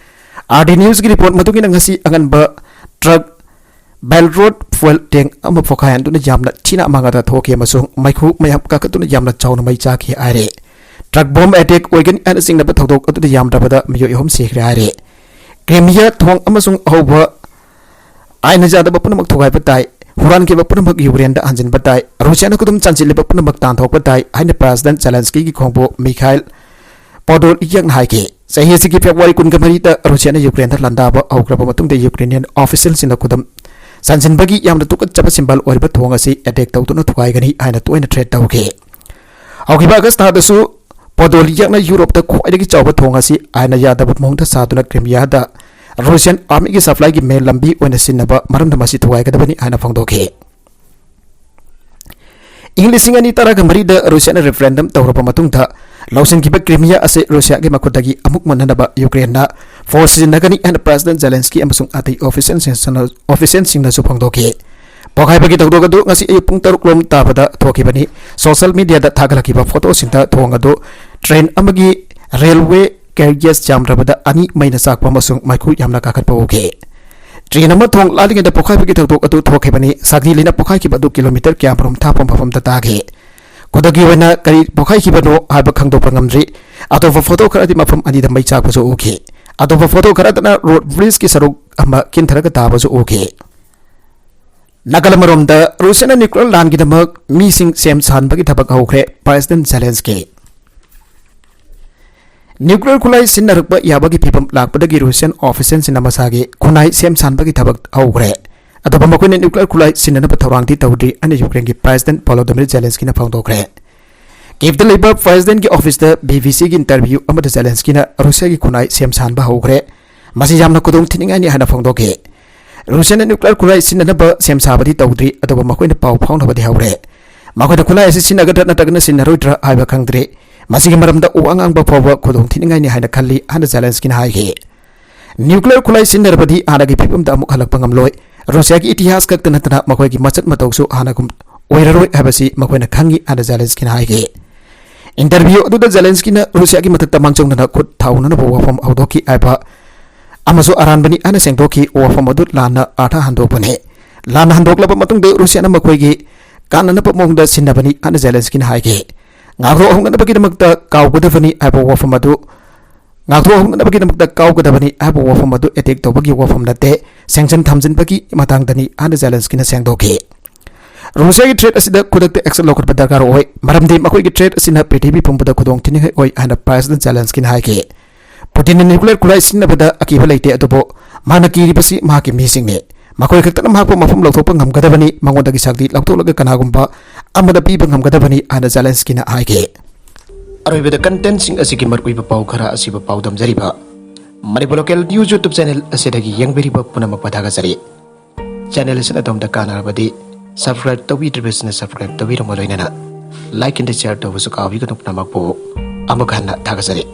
ꯑꯥꯔ ꯗꯤ ꯅ꯭ꯌꯨꯁꯀꯤ ꯔꯤꯄꯣꯔꯠ ꯃꯇꯨꯡ ꯏꯟꯅ ꯉꯁꯤ ꯑꯉꯟꯕ ꯇ꯭ꯔꯛ Belgorod fuel tank ꯑꯃ ꯄꯣꯈꯥꯏꯍꯟꯗꯨꯅ ꯌꯥꯝꯅ ꯊꯤꯅ ꯑꯃꯥꯡ ꯑꯇꯥ ꯊꯣꯛꯈꯤ ꯑꯃꯁꯨꯡ ꯃꯩꯈꯨ ꯃꯌꯥꯝ ꯀꯥꯈꯠꯇꯨꯅ ꯌꯥꯝꯅ ꯆꯥꯎꯅ ꯃꯩ ꯆꯥꯈꯤ ꯍꯥꯏꯔꯦ꯫ Truck bomb attack ꯑꯣꯏꯒꯅꯤ ꯍꯥꯏꯅ ꯆꯤꯡꯅꯕ ꯊꯧꯗꯣꯛ ꯑꯗꯨꯗ ꯌꯥꯝꯗ꯭ꯔꯕꯗ ꯃꯤꯑꯣꯏ ꯑꯍꯨꯝ ꯁꯤꯈ꯭ꯔꯦ ꯍꯥꯏꯔꯦ꯫ Crimea ꯊꯣꯡ ꯑꯃꯁꯨꯡ ꯑꯍꯧꯕ ꯑꯥꯏꯟꯅ ꯌꯥꯗꯕ ꯄꯨꯝꯅꯃꯛ ꯊꯨꯒꯥꯏꯕ ꯇꯥꯏ, ꯍꯨꯔꯥꯟꯈꯤꯕ ꯄꯨꯝꯅꯃꯛ ꯌꯨꯀ꯭ꯔꯦꯟꯗ ꯍꯟꯖꯤꯟꯕ ꯇꯥꯏ, ꯔꯨꯁꯤꯌꯥꯅ ꯈꯨꯗꯨꯝ ꯆꯟꯁꯤꯜꯂꯤꯕ ꯄꯨꯝꯅꯃꯛ ꯇꯥꯟꯊꯣꯛꯄ ꯇꯥꯏ ꯍꯥꯏꯅ President Zelenskyꯒꯤ ꯈꯣꯡꯕꯨ Mikhail Podolyak ꯍꯥꯏꯈꯤ꯫ ꯆꯍꯤ ꯑꯁꯤꯒꯤ February ꯀꯨꯟꯒ ꯃꯔꯤꯗ ꯔꯨꯁꯤꯌꯥꯅ ꯌꯨꯀ꯭ꯔꯦꯟꯗ ꯂꯥꯟꯗꯥꯕ ꯍꯧꯈ꯭ꯔꯕ ꯃꯇꯨꯡꯗ Ukrainian officialꯁꯤꯡꯅ ꯈꯨꯗꯨꯝ ꯆꯟꯁꯤꯟꯕꯒꯤ ꯌꯥꯝꯅ ꯇꯨꯀꯠꯆꯕ symbol ꯑꯣꯏꯔꯤꯕ ꯊꯣꯡ ꯑꯁꯤ attack ꯇꯧꯗꯨꯅ ꯊꯨꯒꯥꯏꯒꯅꯤ ꯍꯥꯏꯅ ꯇꯣꯏꯅ threat ꯇꯧꯈꯤ꯫ ꯍꯧꯈꯤꯕ August ꯊꯥꯗꯁꯨ Podolyak ꯌꯨꯔꯣꯞꯇ ꯈ꯭ꯋꯥꯏꯗꯒꯤ ꯆꯥꯎꯕ ꯊꯣꯡ ꯑꯁꯤ ꯑꯥꯏꯟꯅ ꯌꯥꯗꯕ ꯃꯑꯣꯡꯗ ꯁꯥꯗꯨꯅ Crimeaꯗ Russian armyꯒꯤ supplyꯒꯤ main ꯂꯝꯕꯤ ꯑꯣꯏꯅ ꯁꯤꯖꯤꯟꯅꯕ ꯃꯔꯝꯅ ꯃꯁꯤ ꯊꯨꯒꯥꯏꯒꯗꯕꯅꯤ ꯍꯥꯏꯅ ꯐꯣꯡꯗꯣꯛꯈꯤ꯫ ꯏꯪ ꯂꯤꯁꯤꯡ ꯑꯅꯤ ꯇꯔꯥꯒ ꯃꯔꯤꯗ ꯔꯨꯁꯤꯌꯥꯅ referendum ꯇꯧꯔꯕ ꯃꯇꯨꯡꯗ ꯂꯧꯁꯤꯟꯈꯤꯕ Crimea ꯑꯁꯤ ꯔꯨꯁꯤꯌꯥꯒꯤ ꯃꯈꯨꯠꯇꯒꯤ ꯑꯃꯨꯛ ꯃꯨꯟꯅꯅꯕ ꯌꯨꯀ꯭ꯔꯦꯟꯅ force ꯁꯤꯖꯤꯟꯅꯒꯅꯤ ꯍꯥꯏꯅ President Zelensky ꯑꯃꯁꯨꯡ ꯑꯇꯩ officialꯁꯤꯡꯅ, officialꯁꯤꯡꯅꯁꯨ ꯐꯣꯡꯗꯣꯛꯈꯤ꯫ ꯄꯣꯈꯥꯏꯕꯒꯤ ꯊꯧꯗꯣꯛ ꯑꯗꯨ ꯉꯁꯤ ꯑꯌꯨꯛ ꯄꯨꯡ ꯇꯔꯨꯛ ꯂꯣꯝ ꯇꯥꯕꯗ ꯊꯣꯛꯈꯤꯕꯅꯤ꯫ Social mediaꯗ ꯊꯥꯒꯠꯂꯛꯈꯤꯕ photoꯁꯤꯡꯗ ꯊꯣꯡ ꯑꯗꯨ train ꯑꯃꯒꯤ railway carriage ꯌꯥꯝꯗ꯭ꯔꯕꯗ ꯑꯅꯤ ꯃꯩꯅ ꯆꯥꯛꯄ ꯑꯃꯁꯨꯡ ꯃꯩꯈꯨ ꯌꯥꯝꯅ ꯀꯥꯈꯠꯄ ꯎꯈꯤ꯫ Train ꯑꯃ ꯊꯣꯡ ꯂꯥꯜꯂꯤꯉꯩꯗ ꯄꯣꯈꯥꯏꯕꯒꯤ ꯊꯧꯗꯣꯛ ꯑꯗꯨ ꯊꯣꯛꯈꯤꯕꯅꯤ꯫ ꯁꯛꯇꯤ ꯂꯩꯅ ꯄꯣꯈꯥꯏꯈꯤꯕ ꯑꯗꯨ kilometre ꯀꯌꯥꯃꯔꯨꯝ ꯊꯥꯞꯄ ꯃꯐꯝꯗ ꯇꯥꯈꯤ꯫ ꯈꯨꯗꯛꯀꯤ ꯑꯣꯏꯅ ꯀꯔꯤ ꯄꯣꯈꯥꯏꯈꯤꯕꯅꯣ ꯍꯥꯏꯕ ꯈꯪꯗꯣꯛꯄ ꯉꯝꯗ꯭ꯔꯤ꯫ ꯑꯇꯣꯞꯄ photo ꯈꯔꯗꯤ ꯃꯐꯝ ꯑꯅꯤꯗ ꯃꯩ ꯆꯥꯛꯄꯁꯨ ꯎꯈꯤ꯫ ꯑꯇꯣꯞꯄ photo ꯈꯔꯗꯅ road bridgeꯀꯤ ꯁꯔꯨꯛ ꯑꯃ ꯀꯤꯟꯊꯔꯒ ꯇꯥꯕꯁꯨ ꯎꯈꯤ꯫ ꯅꯥꯀꯜ ꯑꯃꯔꯣꯝꯗ ꯔꯨꯁꯤꯌꯥꯅ nuclear ꯂꯥꯟꯒꯤꯗꯃꯛ ꯃꯤꯁꯤꯡ ꯁꯦꯝ ꯁꯥꯍꯟꯕꯒꯤ ꯊꯕꯛ ꯍꯧꯈ꯭ꯔꯦ꯫ President Zelensky꯫ Nuclear ꯈꯨꯠꯂꯥꯏ ꯁꯤꯖꯤꯟꯅꯔꯛꯄ ꯌꯥꯕꯒꯤ ꯐꯤꯚꯝ ꯂꯥꯛꯄꯗꯒꯤ Russian officialꯁꯤꯡꯅ ꯃꯁꯥꯒꯤ ꯈꯨꯟꯅꯥꯏ ꯁꯦꯝ ꯁꯥꯍꯟꯕꯒꯤ ꯊꯕꯛ ꯍꯧꯈ꯭ꯔꯦ꯫ ꯑꯗꯨꯕꯨ ꯃꯈꯣꯏꯅ nuclear ꯈꯨꯠꯂꯥꯏ ꯁꯤꯖꯤꯟꯅꯅꯕ ꯊꯧꯔꯥꯡꯗꯤ ꯇꯧꯗ꯭ꯔꯤ ꯍꯥꯏꯅ ꯌꯨꯀ꯭ꯔꯦꯟꯒꯤ President Volodymyr Zelenskyꯅ ꯐꯣꯡꯗꯣꯛꯈ꯭ꯔꯦ꯫ Kievꯇ ꯂꯩꯕ Presidentꯀꯤ officeꯇ BBCꯒꯤ interview ꯑꯃꯗ Zelenskyꯅ ꯔꯨꯁꯤꯌꯥꯒꯤ ꯈꯨꯟꯅꯥꯏ ꯁꯦꯝ ꯁꯥꯍꯟꯕ ꯍꯧꯈ꯭ꯔꯦ, ꯃꯁꯤ ꯌꯥꯝꯅ ꯈꯨꯗꯣꯡ ꯊꯤꯅꯤꯡꯉꯥꯏꯅꯤ ꯍꯥꯏꯅ ꯐꯣꯡꯗꯣꯛꯈꯤ꯫ ꯔꯨꯁꯤꯌꯥꯅ nuclear ꯈꯨꯠꯂꯥꯏ ꯁꯤꯖꯤꯟꯅꯅꯕ ꯁꯦꯝ ꯁꯥꯕꯗꯤ ꯇꯧꯗ꯭ꯔꯤ, ꯑꯗꯨꯕꯨ ꯃꯈꯣꯏꯅ ꯄꯥꯎ ꯐꯥꯎꯅꯕꯗꯤ ꯍꯧꯔꯦ꯫ ꯃꯈꯣꯏꯅ ꯈꯨꯠꯂꯥꯏ ꯑꯁꯤ ꯁꯤꯖꯤꯟꯅꯒꯗ꯭ꯔꯥ ꯅꯠꯇ꯭ꯔꯒꯅ ꯁꯤꯖꯤꯟꯅꯔꯣꯏꯗ꯭ꯔꯥ ꯍꯥꯏꯕ ꯈꯪꯗ꯭ꯔꯤ꯫ ꯃꯁꯤꯒꯤ ꯃꯔꯝꯗ ꯋꯥ ꯉꯥꯡꯕ ꯐꯥꯎꯕ ꯈꯨꯗꯣꯡ ꯊꯤꯅꯤꯡꯉꯥꯏꯅꯤ ꯍꯥꯏꯅ ꯈꯜꯂꯤ ꯍꯥꯏꯅ Zelenskyꯅ ꯍꯥꯏꯈꯤ꯫ Nuclear ꯈꯨꯠꯂꯥꯏ ꯁꯤꯖꯤꯟꯅꯔꯕꯗꯤ ꯍꯥꯟꯅꯒꯤ ꯐꯤꯕꯝꯗ ꯑꯃꯨꯛ ꯍꯜꯂꯛꯄ ꯉꯝꯂꯣꯏ꯫ ꯔꯨꯁꯤꯌꯥꯒꯤ ꯏꯇꯤꯍꯥꯁ ꯈꯛꯇ ꯅꯠꯇꯅ ꯃꯈꯣꯏꯒꯤ ꯃꯁꯛ ꯃꯇꯧꯁꯨ ꯍꯥꯟꯅꯒꯨꯝ ꯑꯣꯏꯔꯔꯣꯏ ꯍꯥꯏꯕꯁꯤ ꯃꯈꯣꯏꯅ ꯈꯪꯏ ꯍꯥꯏꯅ Zelenskyꯅ ꯍꯥꯏꯈꯤ꯫ Interview ꯑꯗꯨꯗ Zelenskyꯅ ꯔꯨꯁꯤꯌꯥꯒꯤ ꯃꯊꯛꯇ ꯃꯥꯡꯖꯧꯅꯅ ꯈꯨꯠ ꯊꯥꯎꯅꯅꯕ ꯋꯥꯐꯝ ꯍꯧꯗꯣꯛꯈꯤ ꯍꯥꯏꯕ ꯑꯃꯁꯨ ꯑꯔꯥꯟꯕꯅꯤ ꯍꯥꯏꯅ ꯁꯦꯡꯗꯣꯛꯈꯤ꯫ ꯋꯥꯐꯝ ꯑꯗꯨ ꯂꯥꯟꯅ ꯑꯥꯔꯊ ꯍꯟꯗꯣꯛꯄꯅꯤ꯫ ꯂꯥꯟ ꯍꯟꯗꯣꯛꯂꯕ ꯃꯇꯨꯡꯗ ꯔꯨꯁꯤꯌꯥꯅ ꯃꯈꯣꯏꯒꯤ ꯀꯥꯟꯅꯅꯕ ꯃꯑꯣꯡꯗ ꯁꯤꯟꯅꯕꯅꯤ ꯍꯥꯏꯅ ꯖꯦꯂꯦꯟꯁꯀꯤꯅ ꯍꯥꯏꯈꯤ꯫ ꯉꯥꯛꯊꯣꯛꯍꯧꯅꯅꯕꯒꯤꯗꯃꯛꯇ ꯀꯥꯎꯒꯗꯕꯅꯤ ꯍꯥꯏꯕ ꯋꯥꯐꯝ ꯑꯗꯨ ꯉꯥꯛꯊꯣꯛꯍꯧꯅꯅꯕꯒꯤꯗꯃꯛꯇ ꯀꯥꯎꯒꯗꯕꯅꯤ ꯍꯥꯏꯕ ꯋꯥꯐꯝ ꯑꯗꯨ ꯑꯦꯇꯦꯛ ꯇꯧꯕꯒꯤ ꯋꯥꯐꯝ ꯅꯠꯇꯦ, ꯁꯦꯡꯁꯟ ꯊꯝꯖꯤꯟꯕꯒꯤ ꯃꯇꯥꯡꯗꯅꯤ ꯍꯥꯏꯅ ꯖꯦꯂꯦꯟꯁꯀꯤꯅ ꯁꯦꯡꯗꯣꯛꯈꯤ꯫ ꯔꯨꯁꯤꯌꯥꯒꯤ ꯊ꯭ꯔꯦꯠ ꯑꯁꯤꯗ ꯈꯨꯗꯛꯇ ꯑꯦꯛꯁꯟ ꯂꯧꯈꯠꯄ ꯗꯔꯀꯥꯔ ꯑꯣꯏ, ꯃꯔꯝꯗꯤ ꯃꯈꯣꯏꯒꯤ ꯊ꯭ꯔꯦꯠ ꯑꯁꯤꯅ ꯄ꯭ꯔꯤꯊꯤꯕꯤ ꯄꯨꯝꯕꯗ ꯈꯨꯗꯣꯡ ꯊꯤꯅꯤꯡꯉꯥꯏ ꯑꯣꯏ ꯍꯥꯏꯅ ꯄ꯭ꯔꯦꯁꯤꯗꯦꯟꯠ ꯖꯦꯂꯦꯟꯁꯀꯤꯅ ꯍꯥꯏꯈꯤ꯫ ꯄꯨꯇꯤꯟꯅ ꯅ꯭ꯌꯨꯀ꯭ꯂꯤꯌꯔ ꯈꯨꯠꯂꯥꯏ ꯁꯤꯖꯤꯟꯅꯕꯗ ꯑꯀꯤꯕ ꯂꯩꯇꯦ, ꯑꯗꯨꯕꯨ ꯃꯥꯅ ꯀꯤꯔꯤꯕꯁꯤ ꯃꯍꯥꯛꯀꯤ ꯃꯤꯁꯤꯡꯅꯤ꯫ ꯃꯈꯣꯏ ꯈꯛꯇꯅ ꯃꯍꯥꯛꯄꯨ ꯃꯐꯝ ꯂꯧꯊꯣꯛꯄ ꯉꯝꯒꯗꯕꯅꯤ, ꯃꯉꯣꯟꯗꯒꯤ ꯁꯛꯇꯤ ꯂꯧꯊꯣꯛꯂꯒ ꯀꯅꯥꯒꯨꯝꯕ ꯑꯃꯗ ꯄꯤꯕ ꯉꯝꯒꯗꯕꯅꯤ ꯍꯥꯏꯅ ꯖꯦꯂꯦꯟꯁꯀꯤꯅ ꯍꯥꯏꯈꯤ꯫ ꯑꯔꯣꯏꯕꯗ ꯀꯟꯇꯦꯟꯠꯁꯤꯡ ꯑꯁꯤꯒꯤ ꯃꯔꯨꯑꯣꯏꯕ ꯄꯥꯎ ꯈꯔ ꯑꯁꯤꯕꯨ ꯄꯥꯎꯗꯝꯖꯔꯤꯕ Manipur local news YouTube channel ꯑꯁꯤꯗꯒꯤ ꯌꯦꯡꯕꯤꯔꯤꯕ ꯄꯨꯝꯅꯃꯛꯄꯨ ꯊꯥꯒꯠꯆꯔꯤ꯫ ꯆꯦꯅꯦꯜ ꯑꯁꯤꯅ ꯑꯗꯣꯝꯗ ꯀꯥꯟꯅꯔꯕꯗꯤ ꯁꯕꯁꯀ꯭ꯔꯥꯏꯕ ꯇꯧꯕꯤꯗ꯭ꯔꯤꯕꯁꯤꯡꯅ ꯁꯕꯁꯀ꯭ꯔꯥꯏꯕ ꯇꯧꯕꯤꯔꯝꯕ ꯂꯣꯏꯅꯅ ꯂꯥꯏꯛ ꯑꯦꯟ ꯁꯤꯌꯔ ꯇꯧꯕꯁꯨ ꯀꯥꯎꯕꯤꯒꯅꯨ꯫ ꯄꯨꯝꯅꯃꯛꯄꯨ ꯑꯃꯨꯛ ꯍꯟꯅ ꯊꯥꯒꯠꯆꯔꯤ꯫